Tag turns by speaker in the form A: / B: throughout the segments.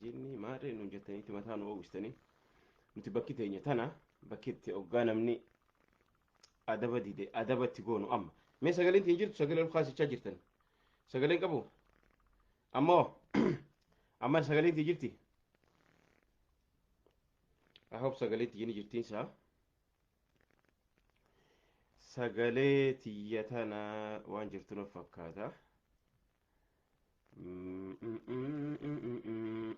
A: Jinni maarree nuun jettaniitti mataa nu oowwistanii. Nuti bakki teenya tana, bakki itti hoggaa namni adaba dide adaba itti goonu amma. Mee sagaleen tiin jirtu, sagalee ol kaasichaa jirtan. Sagaleen qabu? Ammoo amma sagaleen tiin jirti? I hope sagalee tiyya ni jirtiin isaa. Sagalee tiyya tana waan jirtu na fakkaata.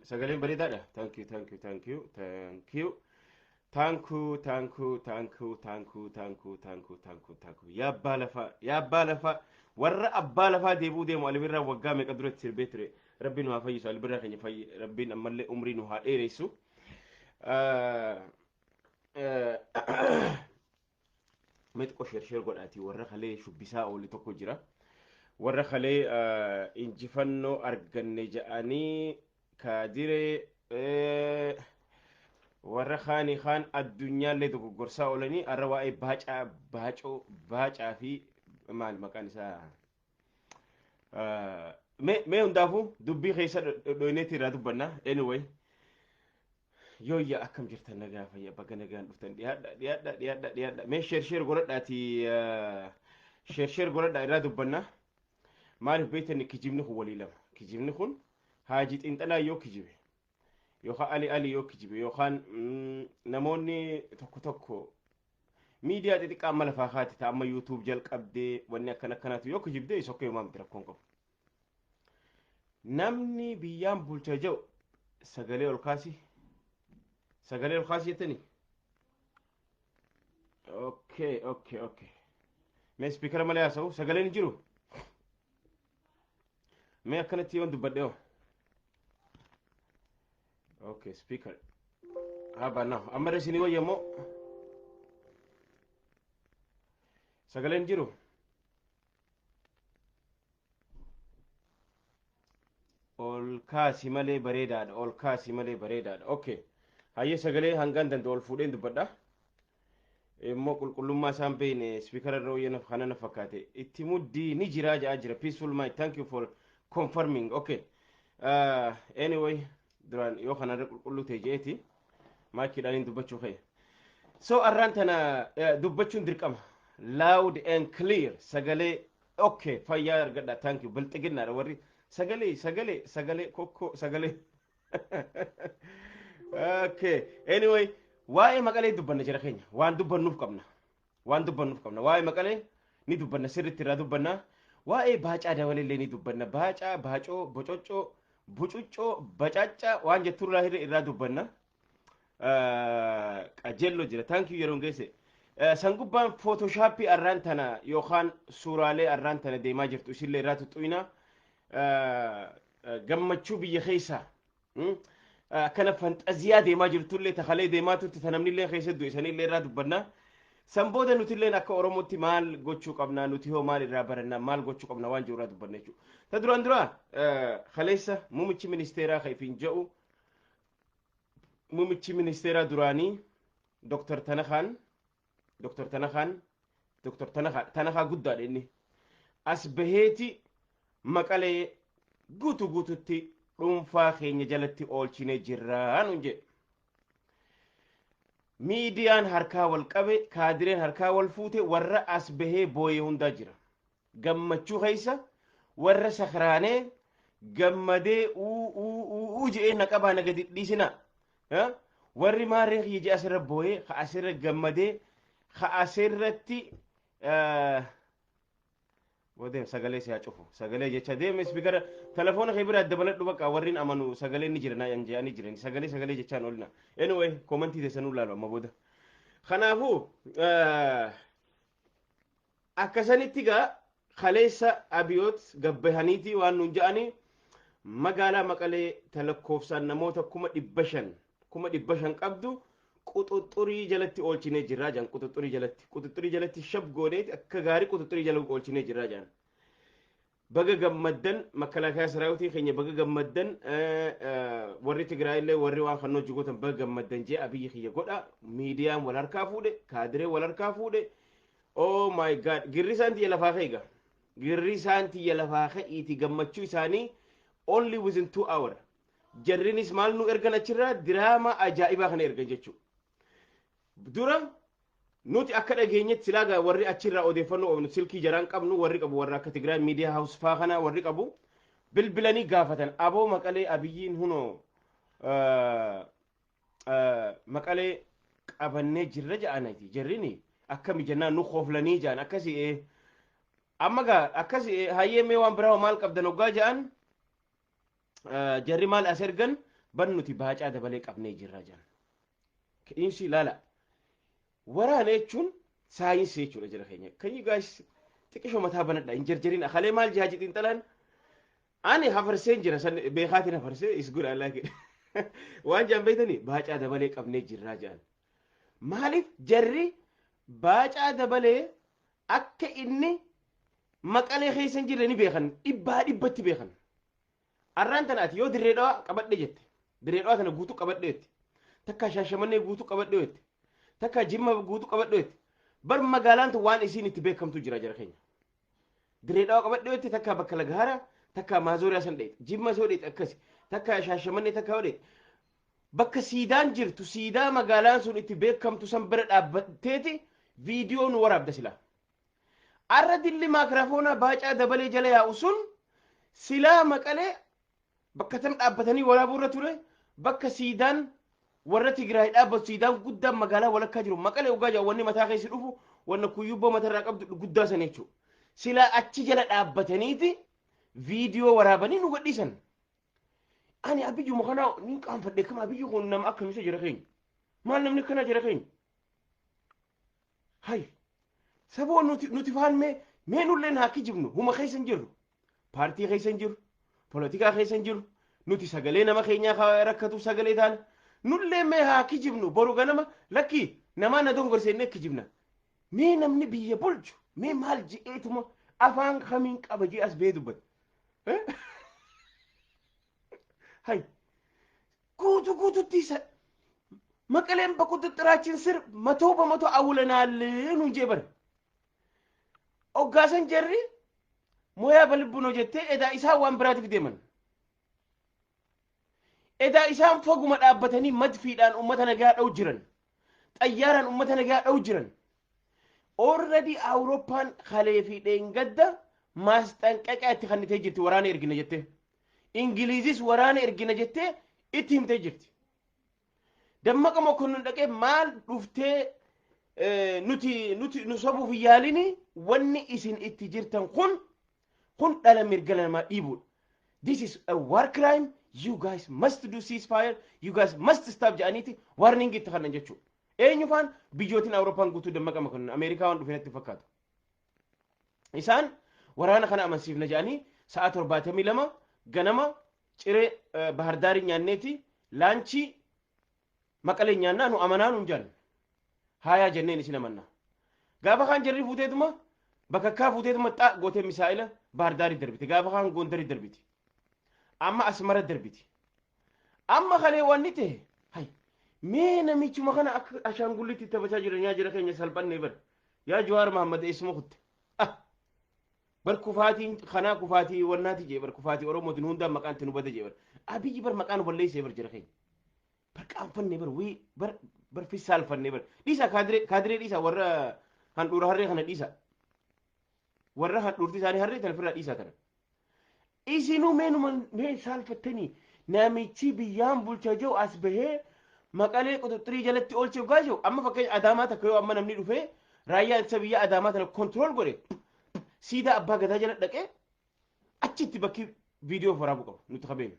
A: Sagaleen bareedaadha. Thank you, thank you, thank you, thank you. Thank you, thank you, thank you, thank you, thank you, thank you, thank you, thank you. Yaa abbaa lafaa, yaa abbaa lafaa, warra abbaa lafaa deebuu deemu Alibirraa waggaa meeqa duratti sirbee ture. Rabbiin nu haa fayyisu, Alibirraa keenya fayyi, Rabbiin ammallee umrii nu haa dheeressu. Mee xiqqoo sheer sheer godhaatii, warra kalee shubbisaa oole tokko jira. Warra kalee injifannoo arganne ja'anii kaadiree warra kaanii kaan addunyaallee dogoggorsaa oolanii, har'a waa'ee baacaa, baacoo, baacaa fi maal maqaan isaa, mee hundaafuu dubbii keessa dhoyneetti irraa dubbanna. Anyway, yooyya, akkam jirtan? Nagaa, fayya? Baga nagaan dhuftan. Dhiyaadha, dhiyaadha, dhiyaadha, dhiyaadha. Mee share share godhadhaati, share share godhadha, irraa dubbanna. Maaliif beektan? Kijibni kun walii lama. Kijibni kun Haaji Xiinxalaa yoo kijibe, yookaan Ali Ali yoo kijibe, yookaan namoonni tokko tokko miidiyaa xixiqqaa amma lafaa kaati ta'a, amma YouTube jalqabdee, wanni akkana akkanaatu yoo kijibdee, isa okkee maamti, rakkoon qabu. Namni biyyaan bulcha jedhu sagalee ol kaasi. Sagalee ol kaasi jettanii? Okay. Mee speakera malee haasa'u, sagaleen hin jiru. Mee akkanatti yoon dubbadhe hoo? Okay, speaker. Haa baannaa. Amma irra isinii wayya immoo. Sagaleen hin jiru. Ol kaasi malee bareedaadha. Ol kaasi malee bareedaadha. Okay. Hayyee, sagalee hangaan danda'u ol fuudheen dubbadha. Immoo qulqullummaa isaan beekne speakera irra wayya kana na fakkaate. Itti muddii, ni jiraa ja'aa jira. Peaceful mind. Thank you for confirming. Okay. Anyway, duraan yoo kanarra qulqulluu ta'e je'eeti maakiidhaan hin dubbachuu ka'e. So arraan tana dubbachuun dirqama. Loud and clear sagalee, okay, fayyaa argadha. Thank you. Bilxiginnaadha warri sagalee, sagalee, sagalee kokkoo, sagalee. Okay, anyway, waa'ee Maqalee dubbanna jira keenya. Waan dubbannuuf qabna, waan dubbannuuf qabna. Waa'ee Maqalee ni dubbanna, sirriitti irraa dubbanna. Waa'ee Baacaa Dabalee illee ni dubbanna. Baacaa, baacoo, bococcoo, bucuccoo, bacacca waan jetturraa irraa dubbanna. Qajeelloo jira. Thank you yeroon geesse. Sangubbaan Photoshopii arraan tana yookaan suuraalee arraan tana deemaa jirtu isillee irraa tuttu'ina. Gammachuu biyya keessaa akkana fanxaziyaa deemaa jirtullee, takalee deemaa turte, ta namnillee keessa du'e sanillee irraa dubbanna. San booda nutilleen akka Oromootti maal gochuu qabna, nuti hoo maal irraa baranna, maal gochuu qabna waan jiru irraa dubbanna jechuudha. Ta duraan dura, kaleessa muummichi ministeeraa kan ifiin jedhu, muummichi ministeeraa duraanii Dr. Tanakaan, Dr. Tanakaan, Dr. Tanakaa, Tanakaa guddaadha inni. As baheeti Maqalee guutuu guututti dhuunfaa keenya jalatti oolchinee jirraa nuun jedhe. Miidiyaan harkaa wal qabe, kaadireen harkaa wal fuute, warra as bahee booyee hundaa jira. Gammachuu keessa warra sakraanee gammadee uu uu uu uu jedhee na qabaa, na gadi dhiisinaa. Warri maarree kiyya jedhe asirra booyee, ka asirra gammadee, ka asirratti deem, sagalee si haa cufu. Sagalee jecha deem, speakera telefoona kee biraa dabaladhu. Bakka warreen amanu sagaleen ni jira, na jedhanii jiran, sagalee sagalee jechaan oolina. Anyway, commentii teessanuu laalu amma booda. Kanaafuu akkasanitti gaa kaleessa Abiyoot gabbahaniitii waan nuun jedhanii, magaalaa Maqalee talakkoofsaan namoota 500,000, 500,000 qabdu quxuxurii jalatti oolchinee jirraa jedhan. Quxuxurii jalatti, quxuxurii jalatti shab gooneeti, akka gaarii quxuxurii jala oolchinee jirraa jedhan. Baga gammaddan, makalaakaa saraawitiin keenya baga gammaddan, warri Tigraay illee warri waan kan hojii gootan baga gammaddan jee Abiyyi kiyya godha. Miidiyaan wal harkaa fuudhe, kaadiree wal harkaa fuudhe. Oh my God, girri isaan tiyya lafaa ka'e, girri isaan tiyya lafaa ka'iiti gammachuu isaanii only within 2 hour. Jarrinis maal nu ergan achirraa? Diraamaa ajaa'ibaa kana ergan jechuudha. Dura nuti akka dhageenyetti silaa warri achirraa odeeffannoo oofnu silkii jaraan qabnu, warri qabu warra akka Tigraay Media House faa kana warri qabu bilbilanii gaafatan. Aboo, Maqalee Abiyyiin hunoo Maqalee qabannee jirra ja'anati, jarrini akkami jennaan nu kooflanii ja'an. Akkasii amma gaa akkasii hayyee, mee waan biraa maal qabdan hoggaa ja'an, jarri maal as ergan? Ban nuti Baacaa Dabalee qabnee jirra ja'an. Ka'insi ilaala. Waraana jechuun saayinsii jechuudha jira keenya. Kan you guys xiqqishoo mataa banadha, hin jarjarin. Akalee maal jaaji xiinxalaan ani hafarseen jira san beekaatiin hafarsee is good, I like it. Waan jaan beektanii, Baacaa Dabalee qabnee jirraa jaan. Maaliif jarri Baacaa Dabalee akka inni Maqalee keessa hin jirre ni beekan, dhibbaa dhibbatti beekan. Arraan tana ati yoo Dirree Dhawaa qabadhe jette, Dirree Dhawaa tana guutuu qabadhe jette, takka Shaashamannee guutuu qabadhe jette, takka Jimma guutuu qabadhe jette, bar magaalaan tun waan isiin itti beekamtu jira jara keenya. Dirree Dhawaa qabadhe jette, takka bakka Lagahaara, takka Maazooriyaa san dheete, Jimma soo dheete akkasi, takka Shaashamannee takka yoo dheete. Bakka siidaan jirtu, siidaa magaalaan sun itti beekamtu san bira dhaabbatteeti viidiyoo nu waraabda silaa. Arra dilli maakiraafoonaa Baacaa Dabalee jala yaa'u sun silaa Maqalee bakka tam dhaabbatanii waraabuu irra ture? Bakka siidaan warra Tigraay dhaabbatu, siidaan guddaan magaalaa walakkaa jiru. Maqalee ugaa jedhu wanni mataa keessa dhufu wanna kuyyubboo matarraa qabdu guddaa sana jechuudha. Silaa achi jala dhaabbataniiti viidiyoo waraabanii nu gadhiisan. Ani Abiyyuma kanaa ni qaanfadhe. Kama Abiyyi kun nama akkamisa jira keenya? Maal namni akkanaa jira keenya? Hay saboo, nuti faan mee nulleen haa kijibnu. Huma keessa hin jirru, paartii keessa hin jirru, polotikaa keessa hin jirru. Nuti sagalee nama keenyaa rakkatuuf sagalee taana. Nullee mee haa kijibnu. Boru ganama lakkii namaa na dongorse inni kijibna. Mee namni biyya bulchu mee maal je'eetuma afaan kamiin qaba jee as bee dubbata? Hay guutu guututti isa መቀሌን በቁጥጥራችን ስር 100% አውለናል nuun jee bare. Oggaasan jarri moyaa balibbu no jettee edaa isaan waan biraatiif deeman. Edaa isaan foguma dhaabbatanii madfiidhaan ummata nagaa dha'u jiran. Xayyaaraan ummata nagaa dha'u jiran. Already Awurooppaan kalee fi dheengadda maasxanqaqaa itti kennitee jirti, waraana ergina jettee. Ingiliizis waraana ergina jettee itti himtee jirti. Dammaqa Mokonnon dhaqee maal dhuftee nuti nu sobuuf hin yaalini, wanni isin itti jirtan kun dhala mirga namaa dhiibuudha. This is a war crime. You guys must do ceasefire. You guys must stop jedhaniiti warning itti kennan jechuudha. Eenyu faan? Biyyootiin Awurooppaan guutuu, Dammaqa Mokonnon, Ameerikaa waan dhufe natti fakkaatu. Isaan waraana kana amansiifna jedhanii sa'a 72 ganama ciree Bahardaarii nyaanneeti lunchii Maqalee nyaannaa nu amanaa nuun jedhan. Haayaa jenneen, isin amanna. Gaafa kaan jarri fuuteetuma bakakkaa fuuteetuma xaa gootee misaa'ila Baardaarii darbite. Gaafa kaan Gondarii darbite. Amma Asmara darbite. Amma kalee wanni ta'e hay mee namichuma kana akka ashaangullitti taphachaa jiran yaa jira keenya, salphannee bar. Yaa Jawaar Mahammad, eessuma kutte? Ah! Bar kufaatiin kanaa kufaatii wannaati jee bar, kufaatii Oromootiin hundaan maqaan itti nu bade jee bar. Abiyyi bar maqaan balleessee bar jira keenya. Bar qaanfannee bar, wii bar fissaalfannee bar. Dhiisa kaadiree, kaadiree dhiisa, warra handhuura harree kana dhiisa. Warra handhuurti isaanii harree tana ofirraa dhiisaa tana. Isinuu mee numa mee saalfattanii namichi biyyaan bulcha jiru as bahee Maqalee quxuxxirii jalatti oolchee dhugaa jiru. Amma fakkeenya Adaamaa takka yoo amma namni dhufee raayyaa ittisa biyyaa Adaamaa tana control godhe, siidaa abbaa gadaa jala dhaqee achitti bakki viidiyoo waraabuu qabu nuti qabeenu.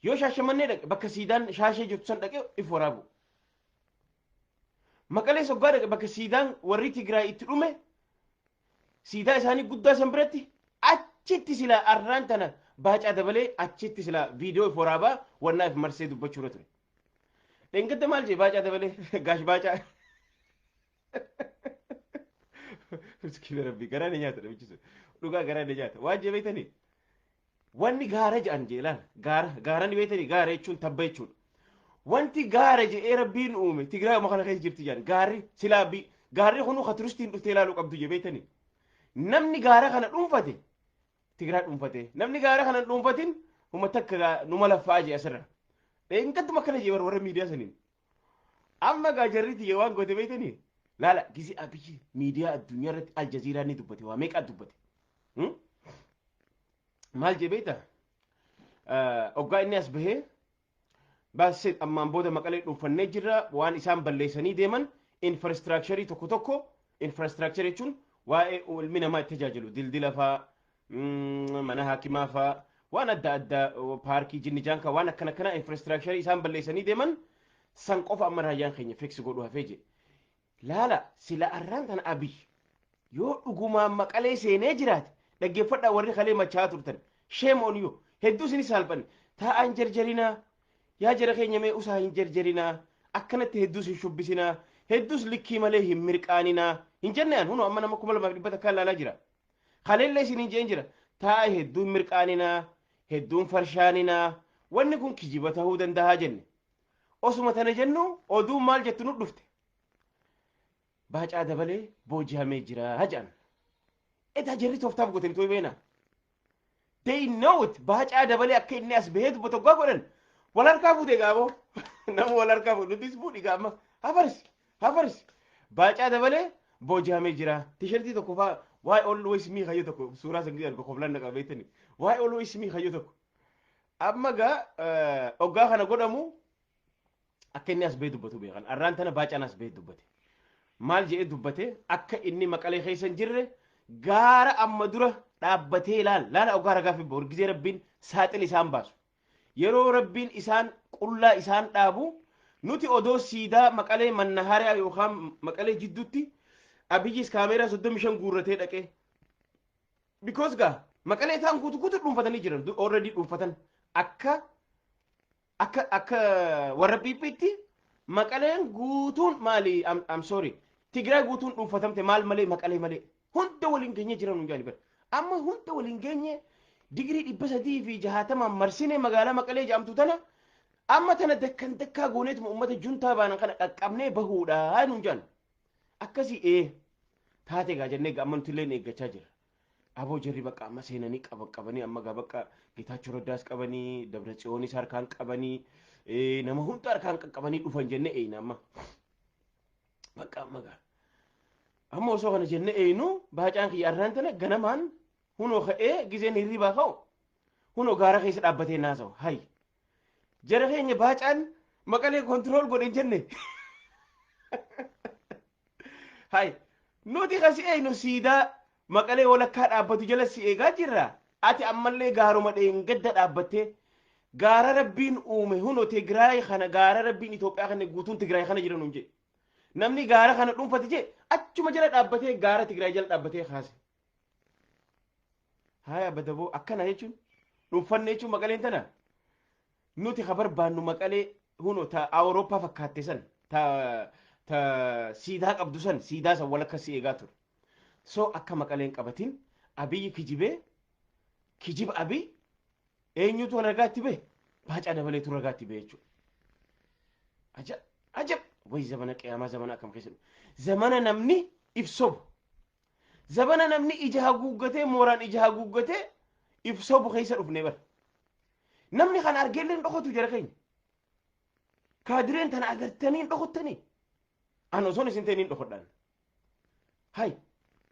A: Yoo Shaashamannee dhaqe, bakka siidaan Shaashee jirtu san dhaqee if waraabu. Maqalee soggaa dhaqe, bakka siidaan warri Tigraay itti dhume, siidaa isaanii guddaa san biratti achitti silaa arraan tana Baacaa Dabalee achitti silaa viidiyoo if waraabaa wannaa if marsee dubbachuu irra ture. Dheengadda maal jee Baacaa Dabalee? Gaash Baacaa. Miskiina Rabbi, garaa ni nyaata namichi sun. Dhugaa garaa ni nyaata. Waan jee beektanii? Wanni gaara jedhan jee laal. Gaara, gaara ni beektanii? Gaara jechuun tabba jechuudha. Wanti gaara jedhee Rabbiin uume Tigraay kana keessa jirti jedhan. Gaarri silaa bi gaarri kunuu ka turistiin dhuftee ilaaluu qabdu jee beektanii? Namni gaara kana dhuunfate Tigraay dhuunfate. Namni gaara kana hin dhuunfatin Huma takka numa laffaa jee asirra. Dheengadduma akkana jee warra miidiyaa saniin. Amma gaa jarri tiyya waan goote beektanii? Laala, gizee Abiyyi miidiyaa addunyaa irratti Aljaziiraa ni dubbate, waa meeqaa dubbate. Maal jee beektaa? Oggaa inni as bahee baasee, ammaan booda Maqalee dhuunfannee jirra, waan isaan balleessanii deeman infrastructure tokko tokko, infrastructure jechuun waa'ee ilmi namaa itti tajaajilu, dildila faa, mana haakimaa faa, waan adda addaa, paarkii jinni jaankaa, waan akkana akkana, infrastructure isaan balleessanii deeman san qofa amma raayyaan keenya fix godhu hafee jedhe. Laala, sila arraan tana Abiy yoo dhugumaan Maqalee seenee jiraate, dhaggeeffadhaa, warri kalee machaa turtan, shame on you. Hedduu isinis salphanne. Taa'aan jarjarinaa, yaa jara keenya, mee usaa hin jarjarinaa, akkanatti hedduus hin shubbisinaa, hedduus likkii malee hin mirqaaninaa hin jenne. An hunoo amma nama 2100 ilaalaa jira. Kaleellee isin hin jeen jira, taa'a, hedduu hin mirqaaninaa, hedduun farshaaninaa, wanni kun kijiba ta'uu danda'a jenne. Osuma tana jennu oduun maal jettu nu dhufte? Baacaa Dabalee booji'amee jira jedhan. Edaa jarri tooftaaf gootanii tooyi beena. They know it. Baacaa Dabalee akka inni as bahee dubbatu hoggaa godhan wal harkaa fuute gaaboo. Nama wal harkaa fuute, nutis fuudhi gaama. Hafarsi hafarsi. Baacaa Dabalee booji'amee jira. Tishertii tokko faa, "Why always me" kayyoo tokko suuraa san arga koflan naqa beektani. "Why always me" kayyoo tokko. Amma gaa hoggaa kana godhamu akka inni as bahee dubbatu beekan. Arraan tana Baacaan as bahee dubbate. Maal jedhee dubbate? Akka inni Maqalee keessa hin jirre, gaara amma dura dhaabbatee ilaal laala, ogaa ragaa fi borgizee Rabbiin saaxil isaan baasu. Yeroo Rabbiin isaan qullaa isaan dhaabu, nuti odoo siidaa Maqalee mannahaariyaa yookaan Maqalee jidduutti Abiyyis kaameeraa 35 guurratee dhaqee. Because gaa Maqalee isaan guutu guutu dhuunfatanii jiran, already dhuunfatan, akka warra Piippiitti Maqaleen guutuun maali, I'm sorry, Tigraay guutuun dhuunfatamte. Maal malee, Maqalee malee hunda waliin geenye jiran hundaan bara amma hunda waliin geenye, digirii 360 marsine magaalaa Maqalee jedhamtu tana. Amma tana dakkan dakkaa gooneetuma ummata juntaa baanan kana qaqqabnee bahuudha nuun jaan. Akkasii ee taate gaa jennee amma nuti illee eeggachaa jira. Aboo, jarri bakka amma seenanii qaban qabanii, amma gaa bakka Geetaachoo Raddaas qabanii, Dabra Tsiyoonis harkaan qabanii, nama hunda harkaan qaqqabanii dhufan jennee eeyna amma. Bakka amma gaa. Amma osoo kana jennee eeynu, baacaan kiyya arraan tana ganamaan hunoo ka'ee, gizeen hirribaa ka'u hunoo gaara keessa dhaabbatee naasawu. Hay! Jara keenya, Baacaan Maqalee control godhe hin jenne. Hay! Nuti kasi eeynu siidaa Maqalee walakkaa dhaabbatu jala si eegaa jirra. Ati ammallee gaaruma dheengadda dhaabbattee, gaara Rabbiin uume hunoo Tigraay kana, gaara Rabbiin Itoophiyaa kana guutuun Tigraay kana jira nuun jedhe. Namni gaara kana dhuunfate jee achuma jala dhaabbatee, gaara Tigraay jala dhaabbatee kaase. Haya badaboo, akkana jechuun dhuunfanne jechuun Maqaleen tana. Nuti ka barbaannu Maqalee hunoo ta Awurooppaa fakkaatte san, ta siidaa qabdu san, siidaa san walakka si eegaa ture. So akka Maqaleen qabatin Abiyyi kijibee, kijiba Abiy eenyutu ragaatti bahe? Baacaa Dabaleetu ragaatti bahe jechuudha. Ajab ajab! Wayi zamana qiyaamaa, zamana akkam keessa, zamana namni ibsobu, zamana namni ija haguuggatee, mooraan ija haguuggatee ibsobu keessa dhufne bara. Namni kana argeellee hin dhokotu jara keenya. Kaadireen tana agartanii hin dhokottanii. An osoon isin ta'in hin dhokodhaan. Hay,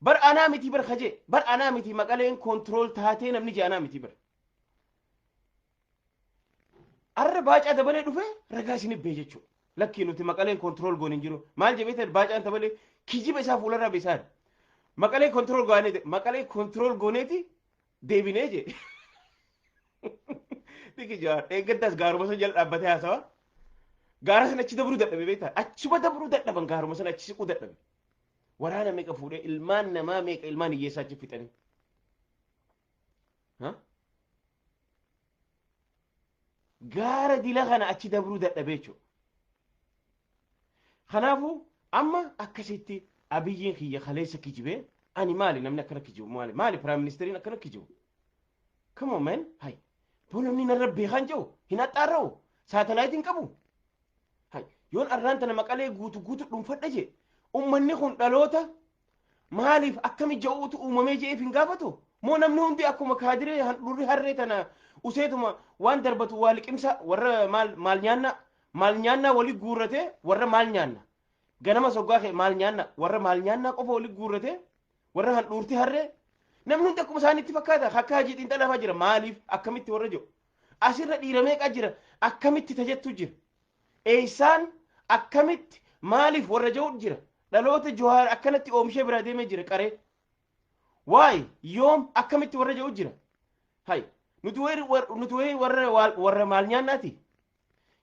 A: bar anaa miti bar kajee, bar anaa miti Maqaleen control taatee namni jee anaa miti bar. Arra Baacaa Dabalee dhufee ragaa isin bee jechuudha. Lakkii, nuti Maqaleen control goon hin jiru. Maal jedhee Baacaan Dabalee? Kijiba isaa fuularraa beeksaan. Maqalee control gooneeti, Maqalee control gooneeti deebinee jee. Diki jawaar eeggaddaas gaaruma sana jala dhaabbatee haasawa. Gaara sana achi dabruu dadhabe beektaa? Achuma dabruu dadhaban, gaaruma sana achi siquu dadhabe. Waraana meeqa fuudhee, ilmaan namaa meeqa, ilmaan hiyyeessaa achi fixanii. Ha? Gaara dila kana achi dabruu dadhabe jechuudha. Kanaafuu amma akkasitti Abiyyiin kiyya kaleessa kijibee, ani maali namni akkana kijibu, maali maali prime ministeriin akkana kijibu? Come on, man, hay, boo, namni narra beekan jiru hin haxxaarra'u, saatalaayitiin qabu. Hay, yoon arraan tana Maqalee guutu guutu dhuunfadha jee, ummanni kun dhaloota maaliif akkami ja'uutu uumamee je'eef hin gaafatu? Moo namni hundi akkuma kaadiree handhurri harree tana Useetuma waan darbatu waa liqimsa. Warra maal maal nyaanna, maal nyaannaa walii guurratee, warra maal nyaanna ganama soggaa kee maal nyaanna, warra maal nyaannaa qofa walii guurratee, warra handhuurti harree. Namni hundi akkuma isaanitti fakkaata. Akka hajii xiinxalaa jira. Maaliif, akkamitti warra jiru asirra dhiira meeqa jira, akkamitti tajettu jira, eessaan, akkamitti, maaliif warra jiru jira. Dhaloota Johaar akkanatti oomishee biraa deemee jira. Qaree waay, yoom, akkamitti warra jiru jira. Hay, nuti wayi warra maal nyaannaati.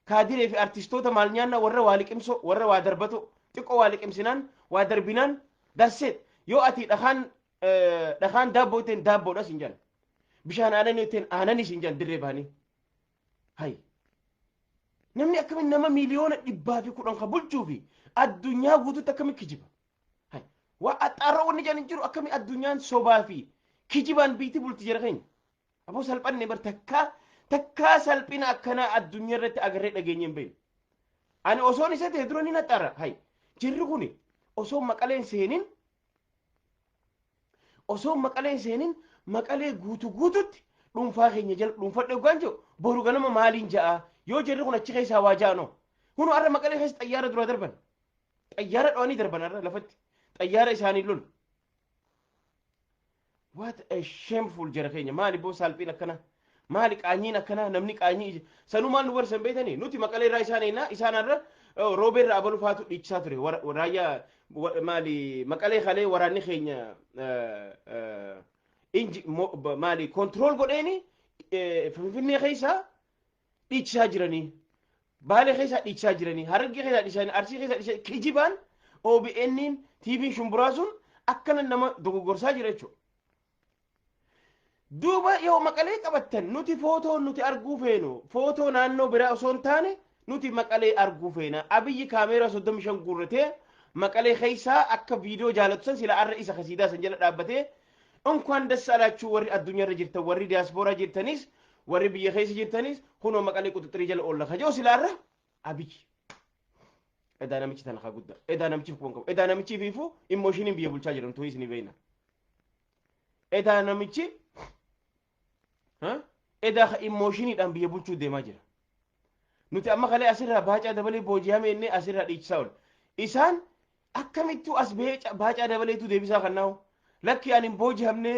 A: Kaadiree fi artistoota maal nyaannaa, warra waa liqimsoo, warra waa darbatu, xiqqoo waa liqimsinaan waa darbinaan dasseet. Yoo ati dhakaan daabboo ittiin daabboodha sin jedhan, bishaan aananii ittiin aananii sin jedhan, dirree bahanii. Hay, namni akkamiin nama 110,000,000 ka bulchuu fi addunyaa guutuutti akkamiin kijiba? Hay, waa axxaarroo wanni jedhan hin jiru. Akkamiin addunyaan sobaa fi kijibaan biitti bulti jira keenya? Aboo, salphanne bar. Takkaa takkaa salphina akkanaa addunyaa irratti agarree dhageenye hin beeknu. Ani osoon isa ta'e dura ni naxxara. Hay, jirri kuni osoo Maqaleen seenin Maqalee guutu guututti dhuunfaa keenya jala dhuunfadhe hoggaan jiru, boru ganama maaliin ja'a yoo jirri kun achi keessaa waa ja'anoo? Kunu har'a Maqalee keessa xayyaara dura darban, xayyaara dho'anii darban, har'a lafatti xayyaara isaanii lolu. What a shameful! Jara keenya, maali boo salphiin akkana? Maali qaanyiin akkana? Namni qaanyii sanuu maal nu barsan beektanii? Nuti Maqalee irraa isaan eenaa, isaan har'a Roobee irraa abaluu faatu dhiichisaa ture. Raayyaa maali Maqalee kalee waraanni keenya inji maali control godheeni Finfinnee keessaa dhiichisaa jiranii, Baalee keessaa dhiichisaa jiranii, Harargee keessaa dhiichisaa jiranii, Arsii keessaa dhiichisaa. Kijibaan OBN'n TV'n shumburaa sun akkana nama dogoggorsaa jira jechuudha. Duuba yoo Maqalee qabattan, nuti footoo nuti arguu feenu footoo naannoo biraa osoo hin taane, nuti Maqalee arguu feena. Abiyyi kaameeraa 35 guurratee Maqalee keessaa akka viidiyoo jaalatu san sila arra isa kasiidaa san jala dhaabbatee "እንኳን ደስ አላችሁ" warri addunyaarra jirtan, warri diyaaspooraa jirtanis, warri biyya keessa jirtanis, kunoo Maqalee quxuxxirii jala oolla kajoo sila arra Abiyyi. Edaa namichi tana kaa guddaa. Edaa namichi kun qabu. Edaa namichi fiifuu emotioniin biyya bulchaa jiran tuyi isinii beeyna. Edaa namichi edaa ka emotioniidhaan biyya bulchuu deemaa jira. Nuti amma kalee asirraa Baacaa Dabalee booji'ame inni asirraa dhiichisaa oolu. Isaan akkamittuu as Baacaa Dabaleetu deebisaa kan naahu. Lakki, ani hin booji'amne.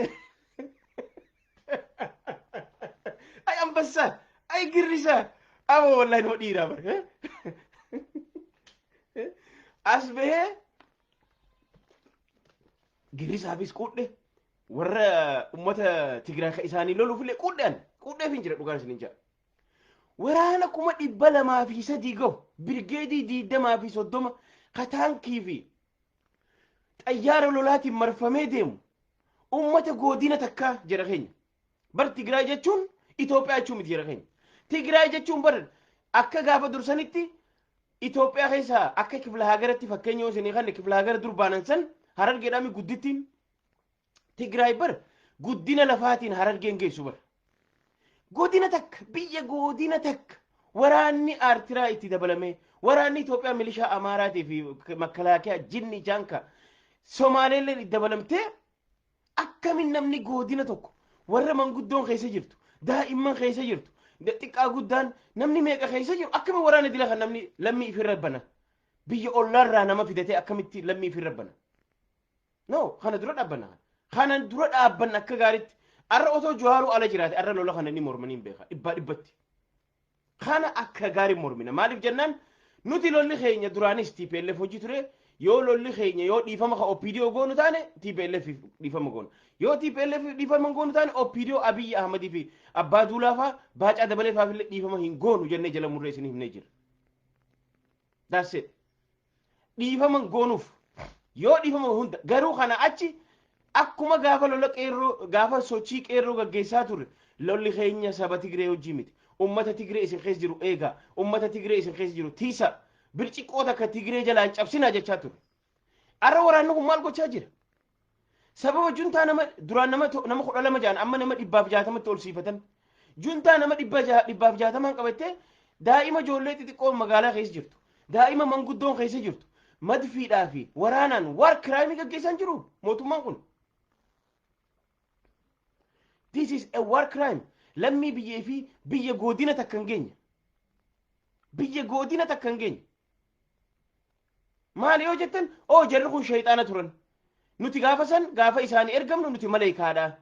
A: Ay ambassaa, ay girrisaa, amma wallahi nama dhiiraa bare. As bahee girrisaafis quudhe, warra ummata Tigraay ka isaanii loluufillee quudhe. Ani quudheef hin jira, dhugaan isin hin jira. Waraana 203,000 gahu, birgeedii 20 fi 30, ka taankii fi xayyaara lolaatiin marfamee deemu, ummata godina takkaa jira keenya. Bar Tigraay jechuun Itoophiyaa jechuu miti jira keenya. Tigraay jechuun bar akka gaafa dursanitti Itoophiyaa keessaa akka kifla hagaratti, fakkeenya yoo isinii kanne, kifla hagara dur baanan san Harargeedhaami guddittiin. Tigraay bar guddina lafaatiin Harargeen geessu bar. Godina takka, biyya godina takka, waraanni Aartiraa itti dabalame, waraanni Itoophiyaa, milishaa Amaaraatii fi makalaakiyaa jinni jaanka Somaaleelleen itti dabalamtee, akkamin namni godina tokko, warra manguddoon keessa jirtu, daa'imman keessa jirtu, xiqqaa guddaan namni meeqa keessa jiru, akkami waraana dila kan namni lammii ifirra bana? Biyya ollaarraa nama fidatee akkamitti lammii ifirra bana? No, kana dura dhaabbanna, kana dura dhaabbanna akka gaariitti. Arra otoo Jawaaruu ala jiraate, arra lola kana ni mormanii hin beeka dhibbaa dhibbatti. Kana akka gaarii mormina. Maaliif jennaan, nuti lolli keenya duraanis TPLF hojii ture. Yoo lolli keenya yoo dhiifama ka OPDO goonu taane, TPLF dhiifama goonu. Yoo TPLF dhiifama goonu taane, OPDO Abiyyi Ahmadii fi Abbaa Duulaa faa, Baacaa Dabalee faa illee dhiifama hin goonu jennee jala murree isin himnee jira. That's it. Dhiifama goonuuf yoo dhiifama hunda garuu kana achi akkuma gaafa lola qeerroo, gaafa sochii qeerroo gaggeessaa turre, lolli keenya saba Tigree hojii miti. Ummata Tigree isin keessa jiru eegaa. Ummata Tigree isin keessa jiru tiisa. Birciqoo takka Tigree jalaan cabsinaa jechaa ture. Arra waraanni kun maal gochaa jira? Sababa juntaa nama duraan nama 12 jaan amma nama 160tti ol siifatan. Juntaa nama 160n qabattee daa'ima ijoollee xixiqqoo magaalaa keessa jirtu, daa'ima manguddoon keessa jirtu, madfiidhaa fi waraanaan war crime gaggeessaa jiru mootummaan kun. This is a war crime. Lammii biyyee fi biyya godina takka hin geenye. Biyya godina takka hin geenye. Maali yoo jettan, oo jarri kun shayxaana turan. Nuti gaafa san gaafa isaanii ergamnu nuti maleekaadha.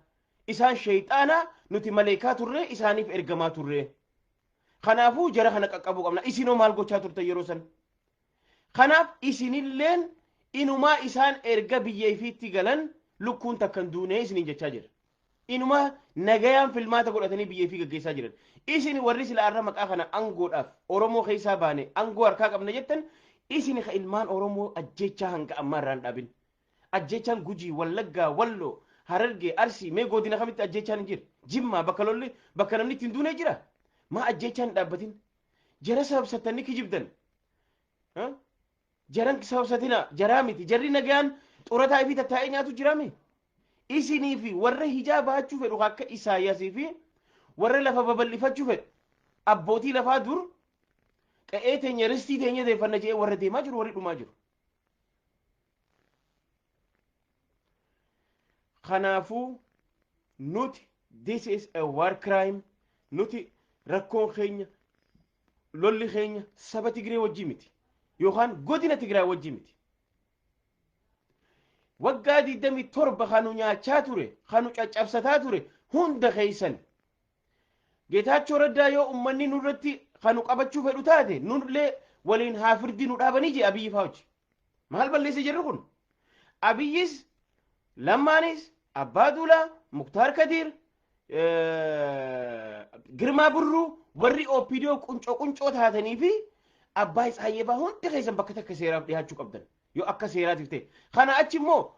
A: Isaan shayxaana, nuti maleekaa turre, isaaniif ergamaa turre. Kanaafuu jara kana qaqqabuu qabna. Isinoo maal gochaa turtan yeroo san? Kanaaf isinilleen inumaa isaan erga biyya ifiitti galan lukkuun takka hin duunee isiniin jechaa jira. Inumaa nagayaan filmaata godhatanii biyya ifii gaggeessaa jiran. Isin warri sila arra maqaa kana angoodhaaf Oromoo keessaa baane angoo harkaa qabna jettan, isin ka ilmaan Oromoo ajjechaa hanga ammaa irraan dhaabin. Ajjechaan Gujii, Wallaggaa, Walloo, Harargee, Arsii, mee godina kamitti ajjechaan hin jira? Jimmaa bakka lolli bakka namni ittiin duunee jira. Maa ajjechaan hin dhaabbatin? Jara sababsattanii kijibdan. Jaran sababsatina, jaraa miti. Jarri nagayaan xurataa ifii tattaa'ee nyaatu jiraame. Isinii fi warra hijaa baachuu fedhu akka Isaayyaasii fi warra lafa babal'ifachuu fedhu, abbootii lafaa dur qe'ee teenya ristii teenya deeffanna jedhee warra deemaa jiru, warri dhumaa jiru. Kanaafuu nuti, this is a war crime. Nuti rakkoon keenya, lolli keenya saba Tigree wajjii miti yookaan godina Tigraay wajjii miti. Waggaa 27 kanu nyaachaa ture, kanu caccabsataa ture hunda keessan. Geetaachoo Raddaa yoo ummanni nurratti kanu qabachuu fedhu taate, nullee waliin haa firdii nu dhaabanii jee Abiyyi faa hojii. Maal balleesse jirri kun? Abiyyis, Lammaanis, Abbaa Duulaa, Muktaar Kadiir, Girmaa Birruu, warri OPDO quncoo quncoo taatanii fi Abbaa Tsaayyee faa hundi keessan bakka takka seeraaf dhiyaachuu qabdan. Yoo akka seeraatiif ta'e. Kana achi immoo